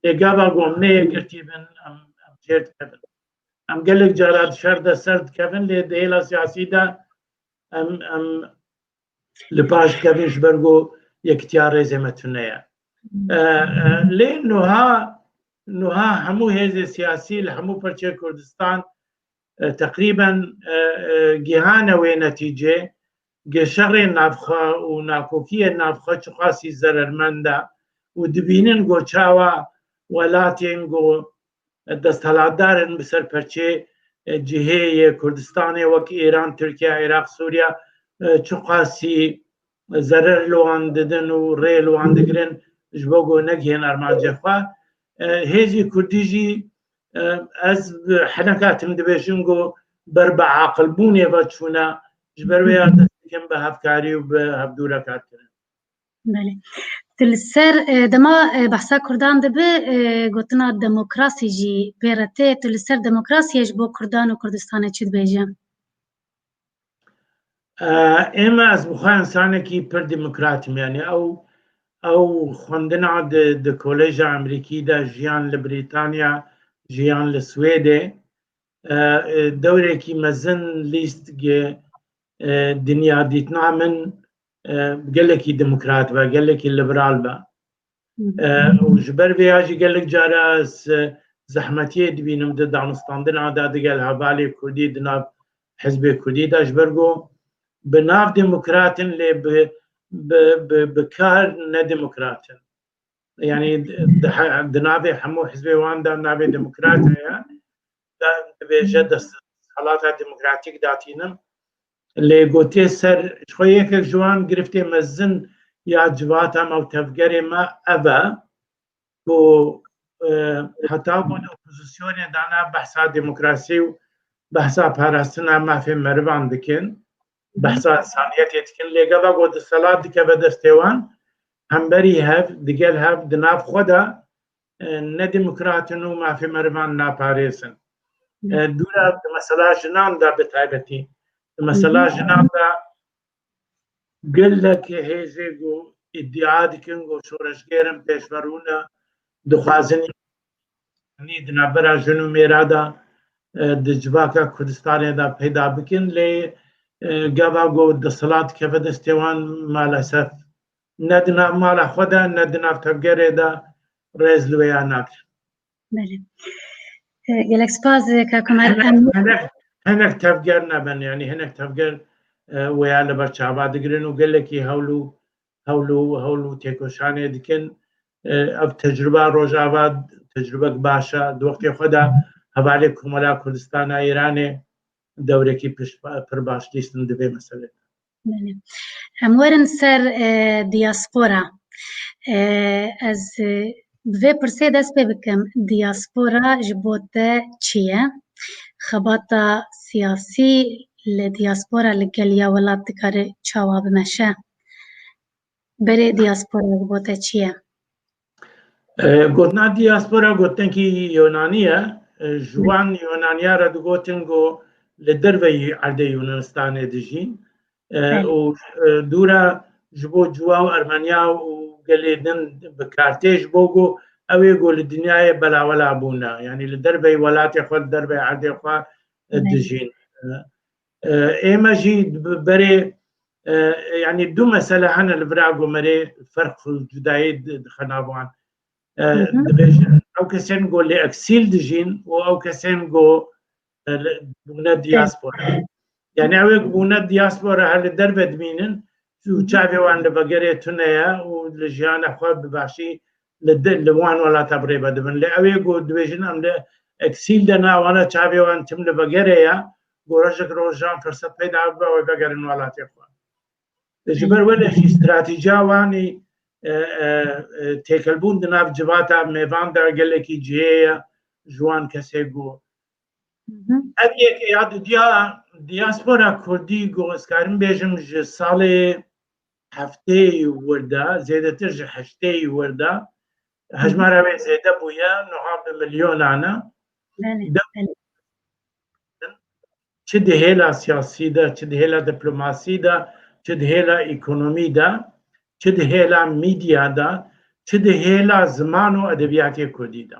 Lê gava ku em ne yekgirtî bin, em, em jêr dikevin. Em gelek cara di şer de ser dikevin, lê di hêla siyasî de em, em li paş dikevin ji ber ku yekîtiya rêzê me tune ye. E, e, lê niha, niha hemû hêzê siyasî li hemû perçeyê Kurdistan, e, teqrîben, e, e, gihane wê netîcê, ge şerên navxwe û nakokiyên navxwe çiqasî zerermend e û dibînin ku çawa welatên ku desthilatdar in bi ser perçeyê e, cihê yê Kurdistanê wek Îran, Tirkiye, Iraq, Sûriye, e, çiqasî zerer li wan didin û rê li wan digirin ji bo ku negihên armancê xwe. E, hêzî Kurdî jî, e, ez bi heneka tim dibêjim ku ber bi aqilbûnê ve çûne, ji ber wê ya dest dikin bi hevkarî û bi hevdû re kar kirin. Belê. Tu li ser, e, dema, e, behsa Kurdan dibe, e, gotina demokrasî jî pê re tê. Tu li ser demokrasiyê ji bo Kurdan û Kurdistanê çi dibêje? E, ême ez bi xwe insanekî pir demokrat im. Yanî ew, ew xwendina di, di koleja Amerîkî de, jiyan li Brîtanya, jiyan li Swêdê, e, e, dewrekî mezin lîst gi, e, dinya dîtina min, e, gelekî demokrat be, gelekî liberal be. E, û ji ber vê ya jî gelek cara ez, e, zehmetiyê dibînim di danûstandina de digel hevalê Kurdî di nav hizbê Kurdî de, ji ber ku bi nav demokrat in, lê bi, bi, bi, bi kar nedemokrat in. Yanî di, di navê hemû hizbê wan de navê demokrat heye, de dibêje desthilat demokratîk datînim. Lê gotê ser, ji xwe yekek ji wan giriftê mezin ya civata me û tevgerê me ev e ku, e, heta ku di opozisyonê de ne behsa demokrasî û behsa parastina mafê merivan dikin, behsa insaniyetê dikin, lê gava ku desthilat dikeve destê wan, hemberî hev, digel hev, di nav xwe de, e, nedemokrat in û mafê merivan naparêzin. E, dûra di mesela jinan de bi taybetî, di mesela jinan de gelek hêzê ku îdia dikin ku şoreşgêr in, pêşverû ne, dixwazin, yanî di navbera jin û mêra de, e, di civaka Kurdistanê de peyda bikin, lê, e, gava ku desthilat dikeve destê wan, malesef ne di nav mala xwe de, ne di nav tevgerê de rêz li wê ya nakin. Belê. E, gelek spas, e, Kak Omer. Hinek, em hinek, hinek tevger nebin, yanî hinek tevger, e, wê ya li ber çava digirin û gelekî hewl û, hewl û, hewl û têkoşanê dikin. E, ev tecrûba Rojava tecrûbek baş e. Di wextê xwe de hevalê Komela Kurdistana Îranê dewrekî piş-, pir baş lîstin di vê meselê de. Belê. Em werin ser, e, diaspora. E, ez, e, bi vê pirsê dest pê bikim. Diaspora ji bo te çi ye? Xebata siyasî li diaspora li gel ya welat dikare çawa bimeşe? Berê diaspora ji bo te çi ye? E, gotina diaspora gotinekî Yunanî ye. E, ji wan Yunaniya re digotin ku li derveyî erdê Yunanistanê dijîn. E, Belê. Û, e, dûra ji bo Ciwa û Ermeniya û gelê din bi kar tê, ji bo ku ew ê ku li dinyayê belawela bûne. Yanî li derveyî welatê xwe, li derveyî erdê xwe, e, Belê. dijîn. E, e, ême jî bi berê, e, yanî du mesele hene li vira ku merê ferq û cudayî di-, dixe nav wan. E, Hı hı. dibêjin, ew kesên ku li eksîl dijîn û ew kesên ku, e, li, bûne diaspora. Yanî ew ê ku bûne diaspora her li derve dimînin û çavê wan li vegerê tune ye û li jiyana xwe bi başî li di-, li wan welata bi rê ve dibin. Lê ew ê ku dibêjin em li eksîl de ne, wana çavê wan tim li vegerê ye, ku rojek rojan firset peyda bibe, ew ê vegerin welatê xwe. Ji ber wele jî stratejiya wan î, e, e, e, têkelbûn di nav civata mêvan de gelekî cihê ye ji wan kesê ku Hı hı. Ev yek ya dudiya diaspora kurdî ku ez karim bêjim ji salê heftê yî wir de, zêdetir ji heştê yî wir de, Hı hı. hejmara wê zêde bûye, niha bi milyonan e. Belê, Dew- belê. Çi di hêla siyasî de, çi di hêla diplomasî de, çi di hêla ekonomî de, çi di hêla medya de, çi di hêla ziman û edebiyatê kurdî de.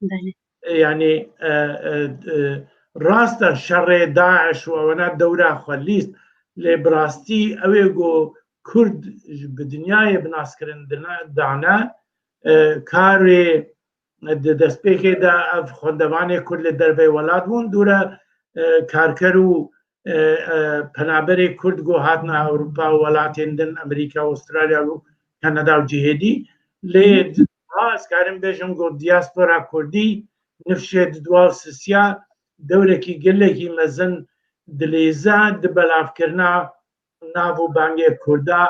Belê. E, yanî, e, e, e, rast e şerê DAIŞ û ewana dewra xwe lîst, lê bi rastî ew ê ku Kurd ji, bi dinyayê bi naskirin dine, dane, e, karê di destpêkê de ev xwendevanê Kurd li derveyî welat bûn, dûre, e, karker û, e, e, penaberê Kurd ku hatine Ewropa û welatên din, Amerîka, Avustralya û Kanada û cihê dî. Lê Hı hı. ha ez karim bêjim ku diaspora Kurdî nifşê di dua û sisiya dewrekî gelekî mezin dilîze di belavkirina nav û bangê Kurda.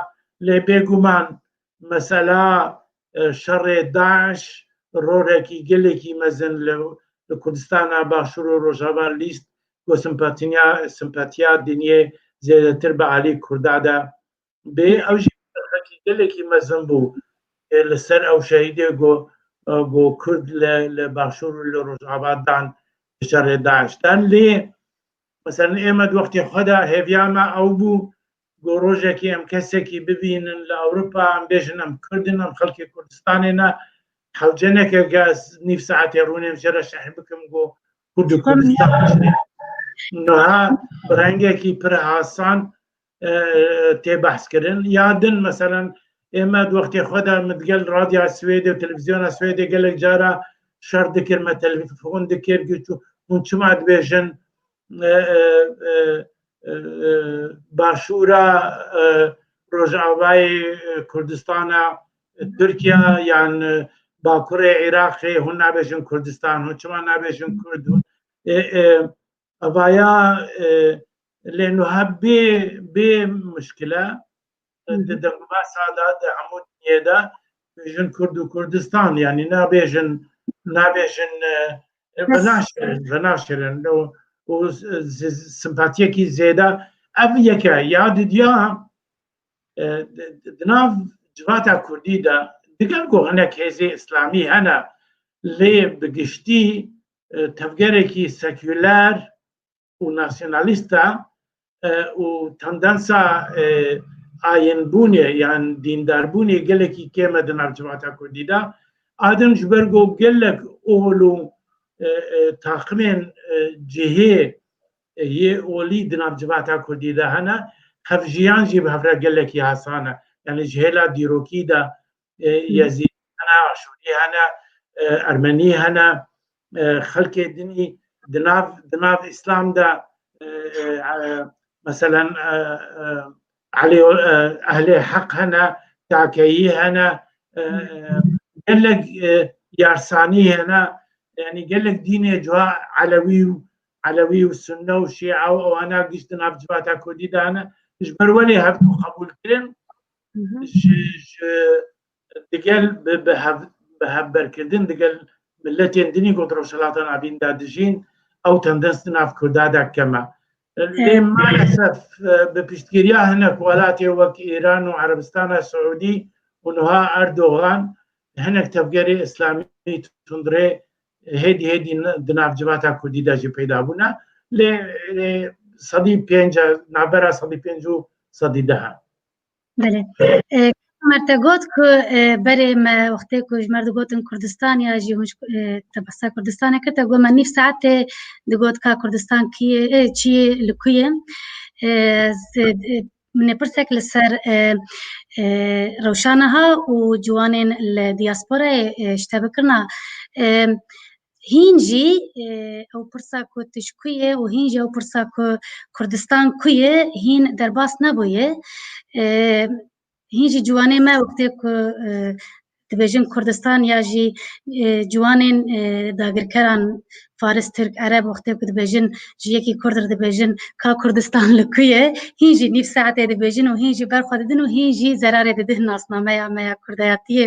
Lê bêguman mesela, e, şerê DAIŞ rolekî gelekî mezin li, li Kurdistana Başûr û Rojava lîst ku simpatiya, simpatiya dinyê zêdetir bi alî Kurda de bê. Ew jî qedexekî gelekî mezin bû, e, li ser ew şehîdê ku, e, ku Kurd li, li Başûr û li Rojava dan şerê DAIŞ de. Lê, mesela, ême di wextê xwe de hêviya me ew bû ku rojekê em kesekî bibînin li Ewropa, em bêjin em Kurd in, em xelkê Kurdistanê ne. Hewce neke ez nîv saetê rûnêm jê re şerh bikim ku Kurd û Kurdistan çi ye. Niha bi rengekî pir hasan, e, tê behs kirin. Ya din, meselen, ême di wextê xwe de min digel radya Swêdê û televîzyona Swêdê gelek cara şer dikir, me telefon dikir, got, hûn çima dibêjin, e, e, e, e, e, başûra, e, Rojavayê, e, Kurdistana, e, Tirkiye yan, e, Bakurê Iraqê, hûn nabêjin Kurdistan, hûn çima nabêjin Kurd? E, e, Evaya, e, lê nuha bê, bê muşkile, e, di dengubasa de, di hemû dinyê de bêjin Kurd û Kurdistan, yanî nabêjin, nabêjin, e, e, venaşirin, venaşirin. Û, û z-, z-, simpatiyekî zêde ev yeke ya didiya, e, di, di, di nav civata Kurdî de digel ku hinek hêzê Îslamî hene, lê bi giştî, e, tevgerekî sekûler û nasyonalîst e, e, û tendensa, e, ayînbûnê yan dîndarbûnê gelekî kêm e di nav civata Kurdî de. A din ji ber ku gelek ol û, e, e, taqimên, e, cihê, e, yê olî di nav civata Kurdî de hene, hevjiyan jî bi hev re gelekî hasan e. Yanî ji hêla dîrokî de, e, Yezîdî hene, Aşûrî hene, e, Ermenî hene, e, xelkê dinî di nav, di nav Îslam de, e, e, e, meselen, e, e, Elê, e, ehlê heq hene, kakeyî hene, e, e, gelek, e, yarsanî hene, yanî gelek dînê cuha Elewî û, Elewî û Sunne û Şîa û ewana giş di nav civata Kurdî de hene. Ji ber welê hevdû qebûl kirin, Hı hı. ji, ji digel bi, bi hev, bi hevberkirdin digel miletên dinî ku di Rojhilata Navîn de dijîn, ew tendens di nav Kurda de kem e. Lê Evet. maalesef, e, bi piştgiriya hinek welatê wek Îran û Erebistana Siûdî û niha Erdogan, hinek tevgerê Îslamî tundrê hêdî hêdî di nav civata Kurdî de jî peyda bûne. Lê, lê sedî pênc, navbera sedî pênc û sedî deh e. Belê. E, Mer, te got ku, e, berê me wextê ku ji me re digotin Kurdistan ya jî hûn ji, e, te behsa Kurdistanê kir, te got me nîv saetê digot ka Kurdistan kî ye, e, çi ye, li ku ye? E, z-, e, min ê pirsek li ser, e, e, rewşa niha û ciwanên li diasporayê, e, ji te bikirina. E, Hîn jî, e, ew pirsa ku tu ji ku ye û hîn jî ew pirsa ku Kurdistan ku ye, hîn derbas nebûye. E, hîn jî ciwanê me wextê ku, e, dibêjin Kurdistan ya jî, e, ciwanên, e, dagirkeran Faris, Tirk, Ereb wextê ku dibêjin ji yekî Kurd re dibêjin ka Kurdistan li ku ye, hîn jî nîv saetê dibêjin û hîn jî ber xwe didin û hîn jî zerarê didin nasnameya me ya Kurdayatiyê.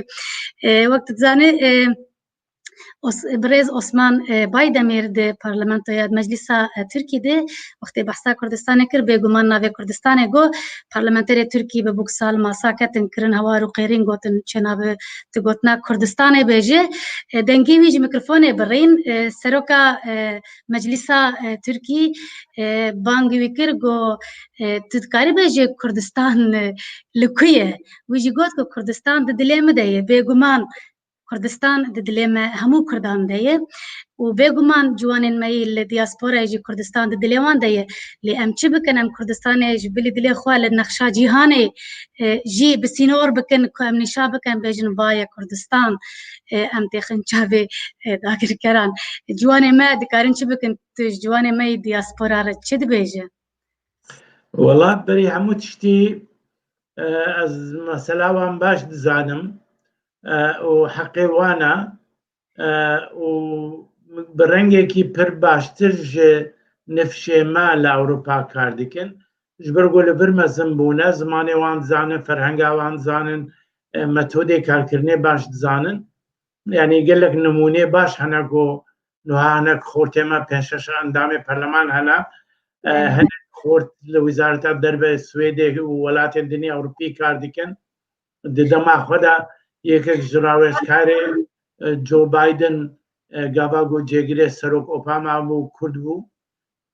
E, wek tu dizanî, e, Os-, birêz Osman, e, Baydemîr di parlamentoya, di meclîsa, e, Tirkî de wextê behsa Kurdistanê kir, bêguman navê Kurdistanê got, parlamenterê Tirkî bi buksal masa ketin, kirin hewar û qêrîn, gotin, çênabe tu gotina Kurdistanê bêje. E, dengê wî ji mîkrofonê birîn, e, seroka, e, meclîsa, e, Tirkî, e, bang wî kir, got, e, tu dikarî bêjê Kurdistan, e, li ku ye? Wî jî got ku Kurdistan di dilê min de ye. Bêguman Kurdistan di dilê me hemû Kurdan de ye û bêguman ciwanên me yî li diasporayê jî Kurdistan di dilê wan de ye. Lê em çi bikin? Em Kurdistanê ji bilî dilê xwe li nexşa cîhanê, e, jî bi sînor bikin ku em nîşa bikin, bêjin, va ye Kurdistan, e, em têxin çavê, e, dagirkeran. Ciwanê me dikarin çi bikin? Tu ji ciwanê me yî diaspora re çi dibêje? Wela berî hemû tiştî, e, ez mesela wan baş dizanim, e, û heqê wan e, e, û bi rengekî pir baştir ji nifşê me li Ewropa kar dikin. Ji ber ku li vir mezin bûne, zimanê wan dizanin, ferhenga wan dizanin, e, metodê karkirinê baş dizanin. Yanî gelek nimûnê baş hene ku niha hinek xortê me pênc şeş endamê perleman hene. E, hinek xort li Wezareta Derve Swêdê û welatên din ê Ewropî kar dikin. Di dema xwe de yekek ji rawêjkarê, e, Joe Biden, e, gava ku cêgirê Serok Obama bû, Kurd bû.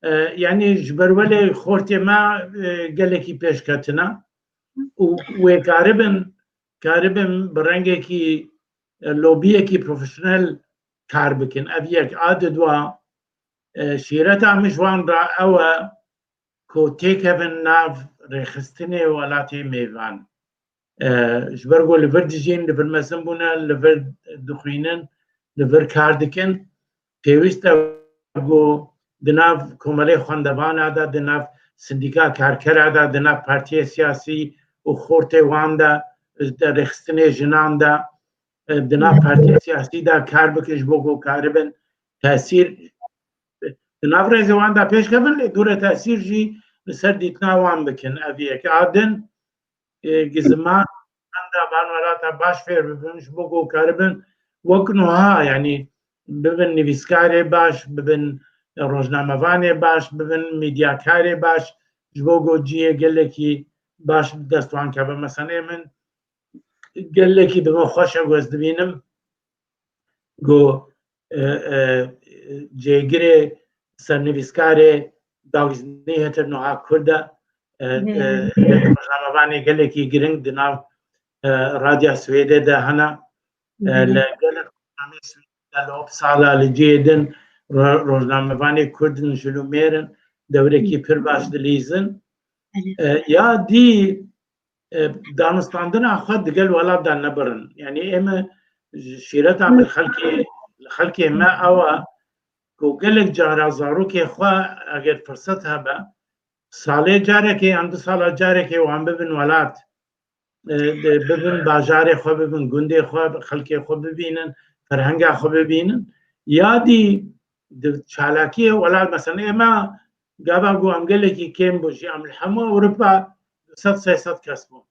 E, yanî ji ber welê xortê me, e, gelekî pêşketine û wê karibin, karibin bi rengekî, e, lobiyekî profesyonel kar bikin. Ev yek. A di dua, e, şîreta min ji wan re ew e ku têkevin nav rêxistinê welatê mêvan. E, ji ber ku li vir dijîn, li vir mezin bûne, li vir dixwînin, li vir kar dikin, pêwîst e ku di nav komelê xwendevana de, di nav sindîka karkera de, di nav partiyê siyasî û xortê wan de, di rêxistinê jinan de, e, di nav partiyê siyasî de kar bikin, ji bo ku karibin tesîr di nav rêzê wan de pêş kevin, lê dûre tesîr jî li ser dîtina wan bikin. Ev yek. A din, e, gi ziman, henda van welata baş fêr bibin, ji bo ku karibin wek nuha, yanî bibin nivîskarê baş, bibin rojnamevanê baş, bibin medyakarê baş, ji bo ku cihê gelekî baş bi dest wan keve. Meselê min gelekî bi min xweş e ku ez dibînim ku, e, e, cêgirê sernivîskarê dagîznî hete nuha Kurd e, e, e, rojnamevanê gelekî giring di nav, e, Radya Swêdê de hene, e, li gelek rojnameyê Swêdê de, li Uppsala, li cihê din ro-, rojnamevanê Kurd in, jil û mêr in, dewrekî pir baş dilîzin. E, ya dî, e, danûstandina xwe digel welat de nebirin. Yanî ême ji şîreta min xelkê, xelkê me ew e ku gelek cara zarokê xwe eger firset hebe, salê carekê yan du sala carekê wan bibin welat, e, de bibin bajarê xwe, bibin gundê xwe, xelkê xwe bibînin, ferhenga xwe bibînin. Ya dî di çalakiyê welat, mesela ême gava ku em gelekî kêm bû jî, em li hemû Ewropa du sed sê sed kes bûn.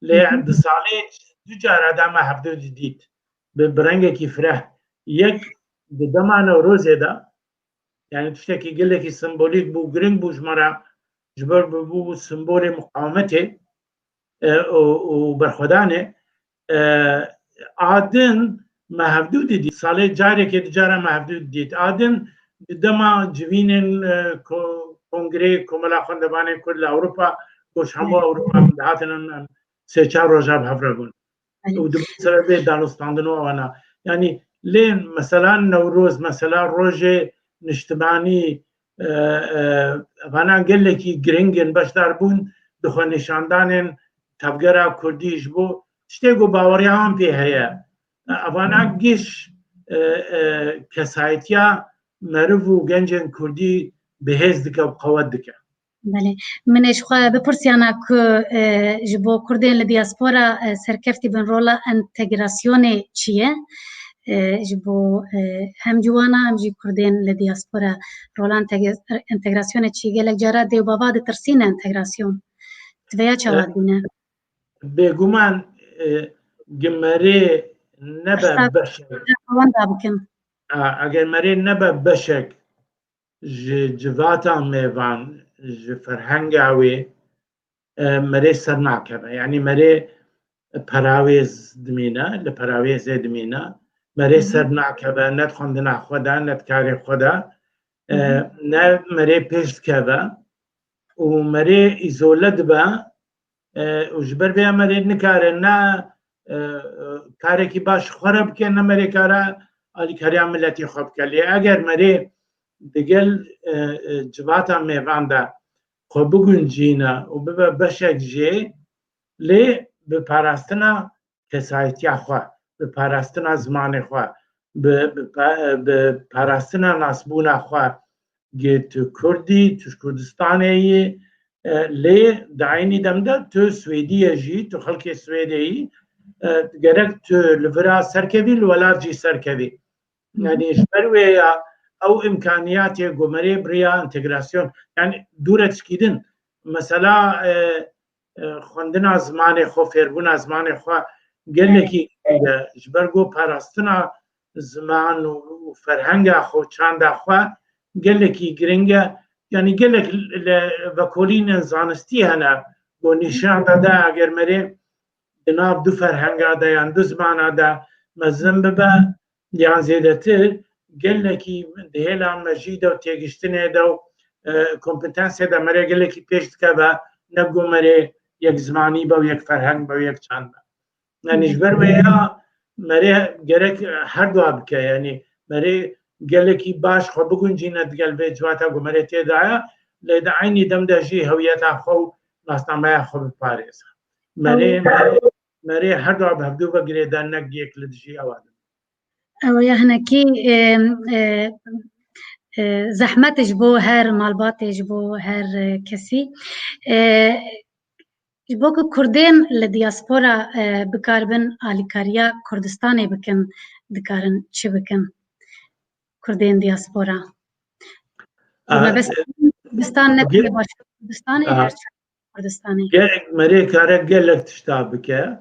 Lê di salê du cara de me hevdu didît. Bi, bi rengekî fireh. Yek di dema Newrozê de, yanî tiştekî gelekî sembolîk bû, giring bû ji me re, ji ber bû, bû sembolê muqawemetê, e, û, û berxwedanê. E, a din me hevdu didît. Salê carekê di cara me hevdu didît. A din di dema civînên, e, ko-, Kongreyê Komela Xwendevanên Kurd li Ewropa, ku ji hemû Ewropa min dihatin, em, em sê çar roja bi hev re bûn. Û di sebebê danûstandin û ewana. Yanî lê mesela Newroz, mesela rojê niştimanî, e, e, vana gelekî giring in, beşdar bûn di xwenîşandanên tevgera Kurdî ji bo tiştê ku baweriya wan pê heye. E, evana giş, e, e, kesayetiya meriv û gencên Kurdî bihêz dike û qewet dike. Belê. Min ê ji xwe bipirsiyana ku, e, ji bo Kurdên li diaspora, e, serkeftî bin, rola entegrasyonê çi ye? E, ji bo, e, hem ciwana hem jî Kurdên li diaspora rola enteg-, entegrasyonê çi ye? Gelek cara dê û bava ditirsîne entegrasyon. Ti vêya çawa dibîne? Bêguman, e, gi merê nebe beşek. Wenda bikim. A, eger merê nebe beşek ji civata mêvan, ji ferhenga wê, e, merê ser nakeve. Yanî merê perawêz dimîne, li perawêzê dimîne. Merê ser nakeve, ne di xwendina xwe de, ne di karê xwe de. E, ne merê pêş dikeve û merê îzole dibe, e, û ji ber vê merê nikare ne, e, e, karekî baş xwe re bike, ne merê kare alîkariya miletê xwe bike. Lê eger merê digel, e, e, civata mêvan de xwe biguncîne û bibe beşek jê, lê bi parastina kesayetiya xwe, bi parastina zimanê xwe, bi, bi pa-, bi parastina nasbûna xwe, gi tu Kurd î, tu ji Kurdistanê yî, e, lê di eynî dem de tu Swêdî ye jî, tu xelkê Swêdê yî, e, gerek tu li vira serkevî, li welat jî serkevî. Yani ji ber wê ya ew imkaniyatê ku merê bi riya entegrasyon, yani dûre tişkî din, mesela, e, e, xwendina zimanê xwe, fêrbûna zimanê xwe gelekî giring e, ji ber ku parastina ziman û, û ferhenga xwe, çanda xwe gelekî giring e. Yani gelek li vekolînên zanistî hene ku nîşan dide eger merê di nav du ferhenga de yan du zimana de mezin bibe yan zêdetir, gelekî di hêla mejî de û têgiştinê de û, e, kompetensê de merê gelekî pêş dikeve, ne ku merê yek zimanî be û yek ferheng be û yek çand be. Yani ji ber wê ya merê gerek her dua bike, yani merê gelekî baş xwe biguncîne digel vê civata ku merê tê de ye, lê di eynî dem de jî hewiyeta xwe û nasnameya xwe biparêze. Merê, merê, merê her dua bi hevdû ve girêdayî, ne yek li dijî ewa de. Ew ya hinekî, e, e, e, zehmet ji bo her malbatê, ji bo her, e, kesî. E, ji bo ku Kurdên li diaspora, e, bikaribin alîkariya Kurdistanê bikin, dikarin çi bikin? Kurdên diaspora. Aa, Mebest e, Kurdistan ne bi- tê Başûr Kurdistanê, aa, her çi Kurdistanê. Gerek merê kare gelek tişta bike.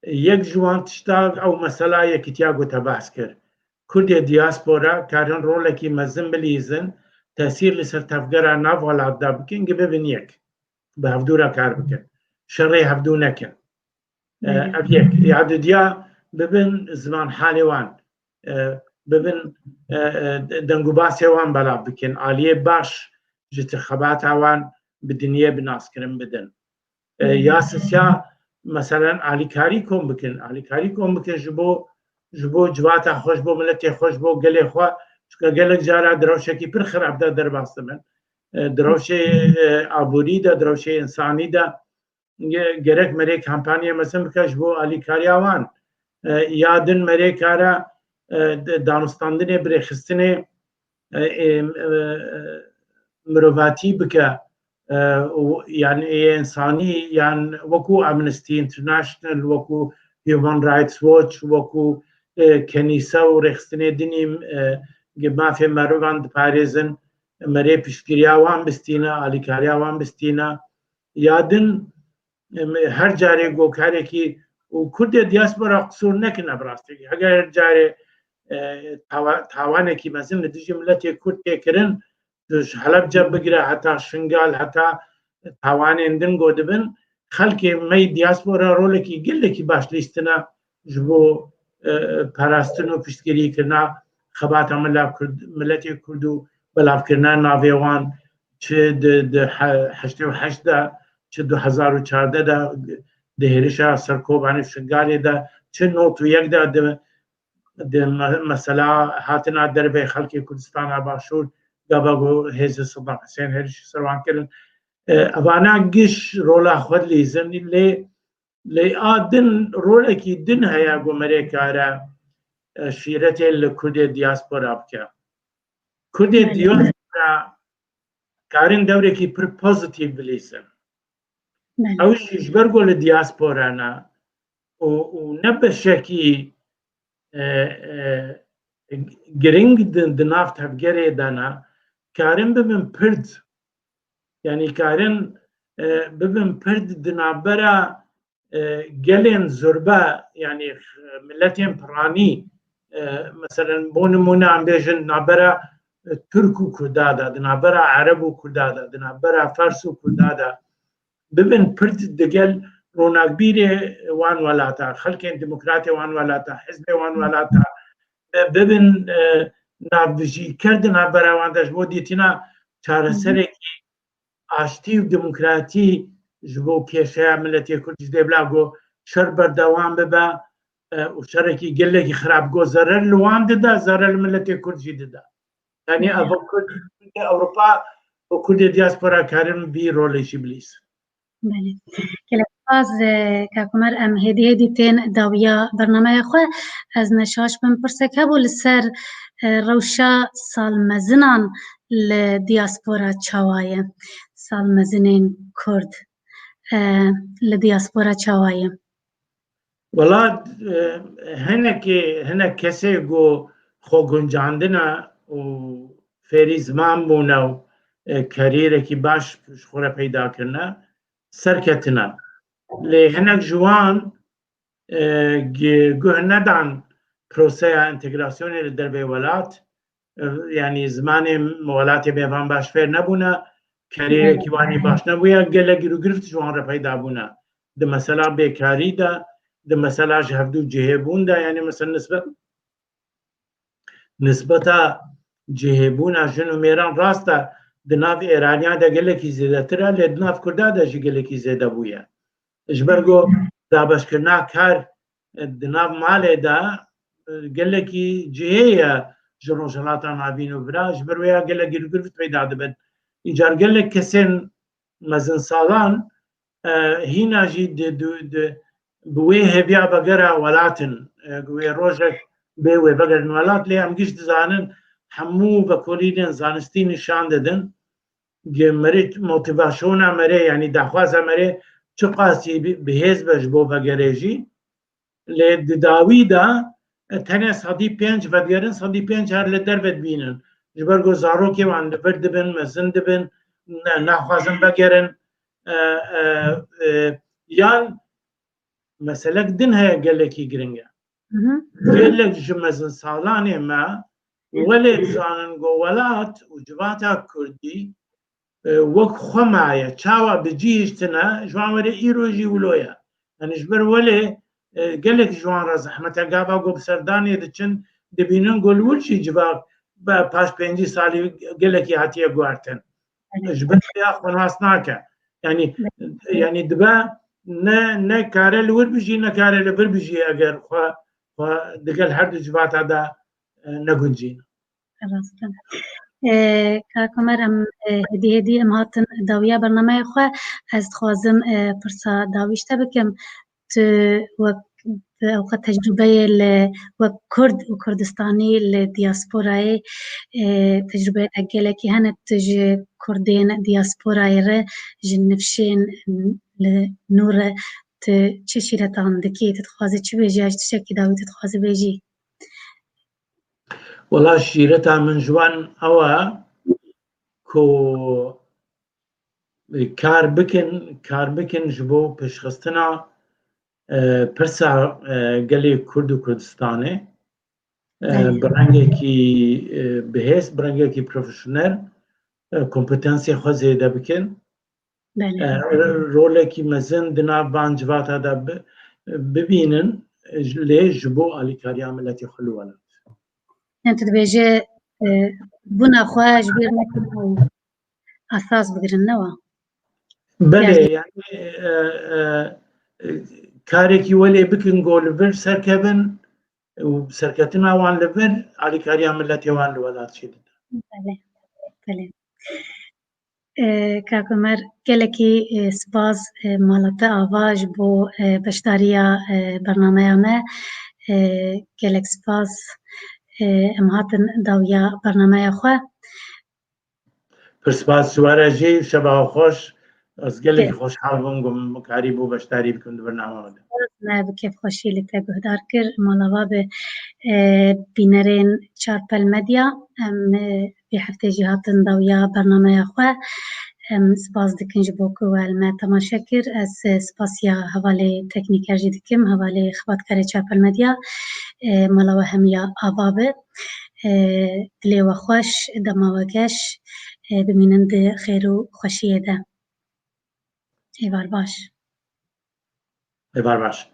Yek ji wan tişta ew mesela yekîtiya ku te behs kir. Kurdê diaspora karin rolekî mezin bilîzin, tesîr li ser tevgera nav welat de bikin, gi bibin yek. Bi hevdû re kar bikin. Şerê hevdû nekin. E, Belê. Ev yek. Ya dudiya bibin ziman halê wan. E, bibin, e, e, dengûbasê wan belav bikin. Aliyê baş ji ti xebata wan bi dinyê bi naskirin bidin. E, ya sisiya, meselen, alîkarî kom bikin. Alîkarî kom bikin ji bo, ji bo civata xwe, ji bo miletê xwe, ji bo gelê xwe. Çunke gelek cara di rewşekî pir xirab de derbas dibin. E, di rewşê, e, aborî de, di rewşê însanî de ge-, gerek merê kampanyê mezin bike ji bo alîkariya wan. E, ya din merê kare, e, d-, danûstandinê, birêxistinê, e, e, e, mirovatî bike, e, û, yani ê însanî, yan wekû Amnesty International, wekû Human Rights Watch, wekû, e, kenîse û rêxistinê dinî, e, mafê merivan diparêzin, merê piştgiriya wan bistîne, alîkariya wan bistîne. Ya din, em, her carê gokarekî û Kurdê diaspora qisûr nekin, ev rastî. Heger her carê, e, tawa-, tawanekî mezin li dijî miletê Kurd tê kirin, tu ji Helebce bigire heta Şingal, heta tawanên din ku dibin, xelkê me yê diaspora rolekî gelekî baş lîstine ji bo, e, parastin û piştgirîkirina xebata mila Kurd, miletê Kurd û belavkirina navê wan, çi di, di he-, heştê û heşt de, çi du hezar û çardeh de, di hêrişa ser Kobanê Şingalê de, çi nod û yek de, di, di me-, mesela hatina derveyî xelkê Kurdistana Başûr, gava ku hêzên Sedam Husên hêrişî ser wan kirin. E, evana giş rola xwe dilîzin, lê, lê a din rolekî din heye ku merê kare, e, şîretê li Kurdê diaspora bike. Kurdê Belê. diaspora karin dewrekî pir pozîtîf bilîzin. Belê. Ew jî ji ber ku li diaspora ne û, û ne beşekî, e, e, giring di, di nav tevgerê de ne, karin bibin pird. Yani karin, e, bibin pird di navbera, e, gelên zurbe, yani, e, miletên piranî, e, meselen, bo nimûne, em bêjin, navbera, e, Tirk û Kurda de, di navbera Ereb û Kurda de, di navbera Fers û Kurda de, bibin pird digel ronakbîrê wan welata, xelkên demokratê wan welata, hizbê wan welata, e, bibin, e, navbijîker di navbera wan de ji bo dîtina çareserekî aştî û demokratî ji bo kêşeya miletê Kurd, ji dê bila ku şer berdewam bibe, e, û şerekî gelekî xirab ku zerer li wan dide, zerer li miletê Kurd jî dide. Yani ev Kurd, Ewropa û Kurdê diaspora karin vî rolê jî bilîzin. Belê. Gelek spas, e, Kak Omer, em hêdî hêdî tên dawiya bernameya xwe. Ez ne şaş bim, pirsek hebû li ser, e, rewşa salmezinan li diaspora çawa ye? Salmezinên Kurd, e, li diaspora çawa ye? Wela, e, hinekê, hinek kesê ku xwe guncandine û fêrî ziman bûne û, e, karîrekî baş ji xwe re peyda kirine, serketine. Lê hinek ji wan, e, gi-, guh nedan proseya entegrasyonê li dervê welat, e, yanî zimanê welatê mêvan baş fêr nebûne, karîrekî wan ê baş nebûye, gelek girûgirift ji wan re peyda bûne. Di mesela bêkarî de, di mesela ji hevdû cihêbûn de, yanî mesela nisbet Nisbeta cihêbûna jin û mêran rast e, di nav Êraniya de gelekî zêdetir e, lê di nav Kurda de jî gelekî zêde bûye. Ji ber ku dabeşkirina kar, e, di nav malê de, e, gelekî cihê ye ji Rojhilata Navîn û vira, ji ber wê ya gelek girûgirft peyda dibin. Îcar gelek kesên mezinsalan, e, hîna jî di, di, di, bi wê hêviya vegera welat in, e, wê rojek bê wê vegerin welat, lê em giş dizanin hemû vekolînên zanistî nîşan didin. Ge merê motivasyona merê, yanî daxwaza merê çiqasî bi-, bihêz be ji bo vegerê jî, lê di dawî de, e, tenê sedî pênc vedigerin, sedî pênc her li derve dibînin. Ji ber ku zarokê wan li vir dibin, mezin dibin, ne, naxwazin vegerin, e, e, e, yan meselek din heye gelekî giring e. Gelek ji mezinsalanê me welê dizanin ku welat û civata kurdî, e, wek xwe maye, çawa bi cî hiştine, ji wan were îro jî wilo ye. Yanî ji ber welê, e, gelek ji wan re zehmet e. Gava ku bi serdanê diçin, dibînin ku li wir jî civak be paş pêncî salî gelekî hatiye guhertin. Ji ber vê ya xwe nas nake. Yanî, yanî dibe ne, ne kare li wir bijî, ne kare li vir bijî eger xwe, xwe digel her du civata de, e, neguncîne. Rast e. E, Kak Omer, em, e, hêdî hêdî em hatin dawiya bernameya xwe. Ez dixwazim, e, pirsa dawî ji te bikim. Tu wek, tu ewqet tecrûbeyê li wek Kurd û Kurdistanî li diasporayê, e, tecrûbeyê te gelekî hene. Tu ji Kurdên diasporayê re, ji nifşên li nû re tu çi şîretan dikî? Tu dixwazî çi bêjî? Ya ji tiştekî dawî tu dixwazî bêjî? Wela şîreta min ji wan ew e ku kar bikin, kar bikin ji bo pêşxistina, e, pirsa, e, gelê Kurd û Kurdistanê, e, bi rengekî, e, bihêz, bi rengekî profesyonel, e, kompetensê xwe zêde bikin. Belê. E, rolekî mezin di nav van civata de bi-, bibînin, lê ji bo alîkariya miletê xwe li welat. Yani tu dibêje, e, bûna xwe ji bîr nekin û esas bigirin, ne wa? Belê, yani, e, e, e, karekî welê bikin ku li vir serkevin û serketina wan li vir alîkariya miletê wan li welat jî dide. Belê, belê. E, Kak Omer, gelekî, e, spas, e, mala te ava ji bo, e, beşdariya, e, bernameya me. E, gelek spas, e, em hatin dawiya bernameya xwe. Pir spas ji we re jî, şeva xweş. Ez gelekî xweşhal bûm ku min karîbû beşdarî bikim di bername me de. Me bi kêfxweşî li te guhdar kir. Mala va bi, e, bînerên Çarpel Medya. Em, e, vê heftê jî hatin dawiya bernameya xwe. Em spas dikin ji bo ku we li me temaşe kir. Ez, e, spasiya hevalê teknîker jî dikim, hevalê xebatkarê Çarpel Medya. E, mala we hemiya ava be. E, dilê we xweş, dema we geş, e, bimînin di xêr û xweşiyê de. Êvar baş. Êvar baş.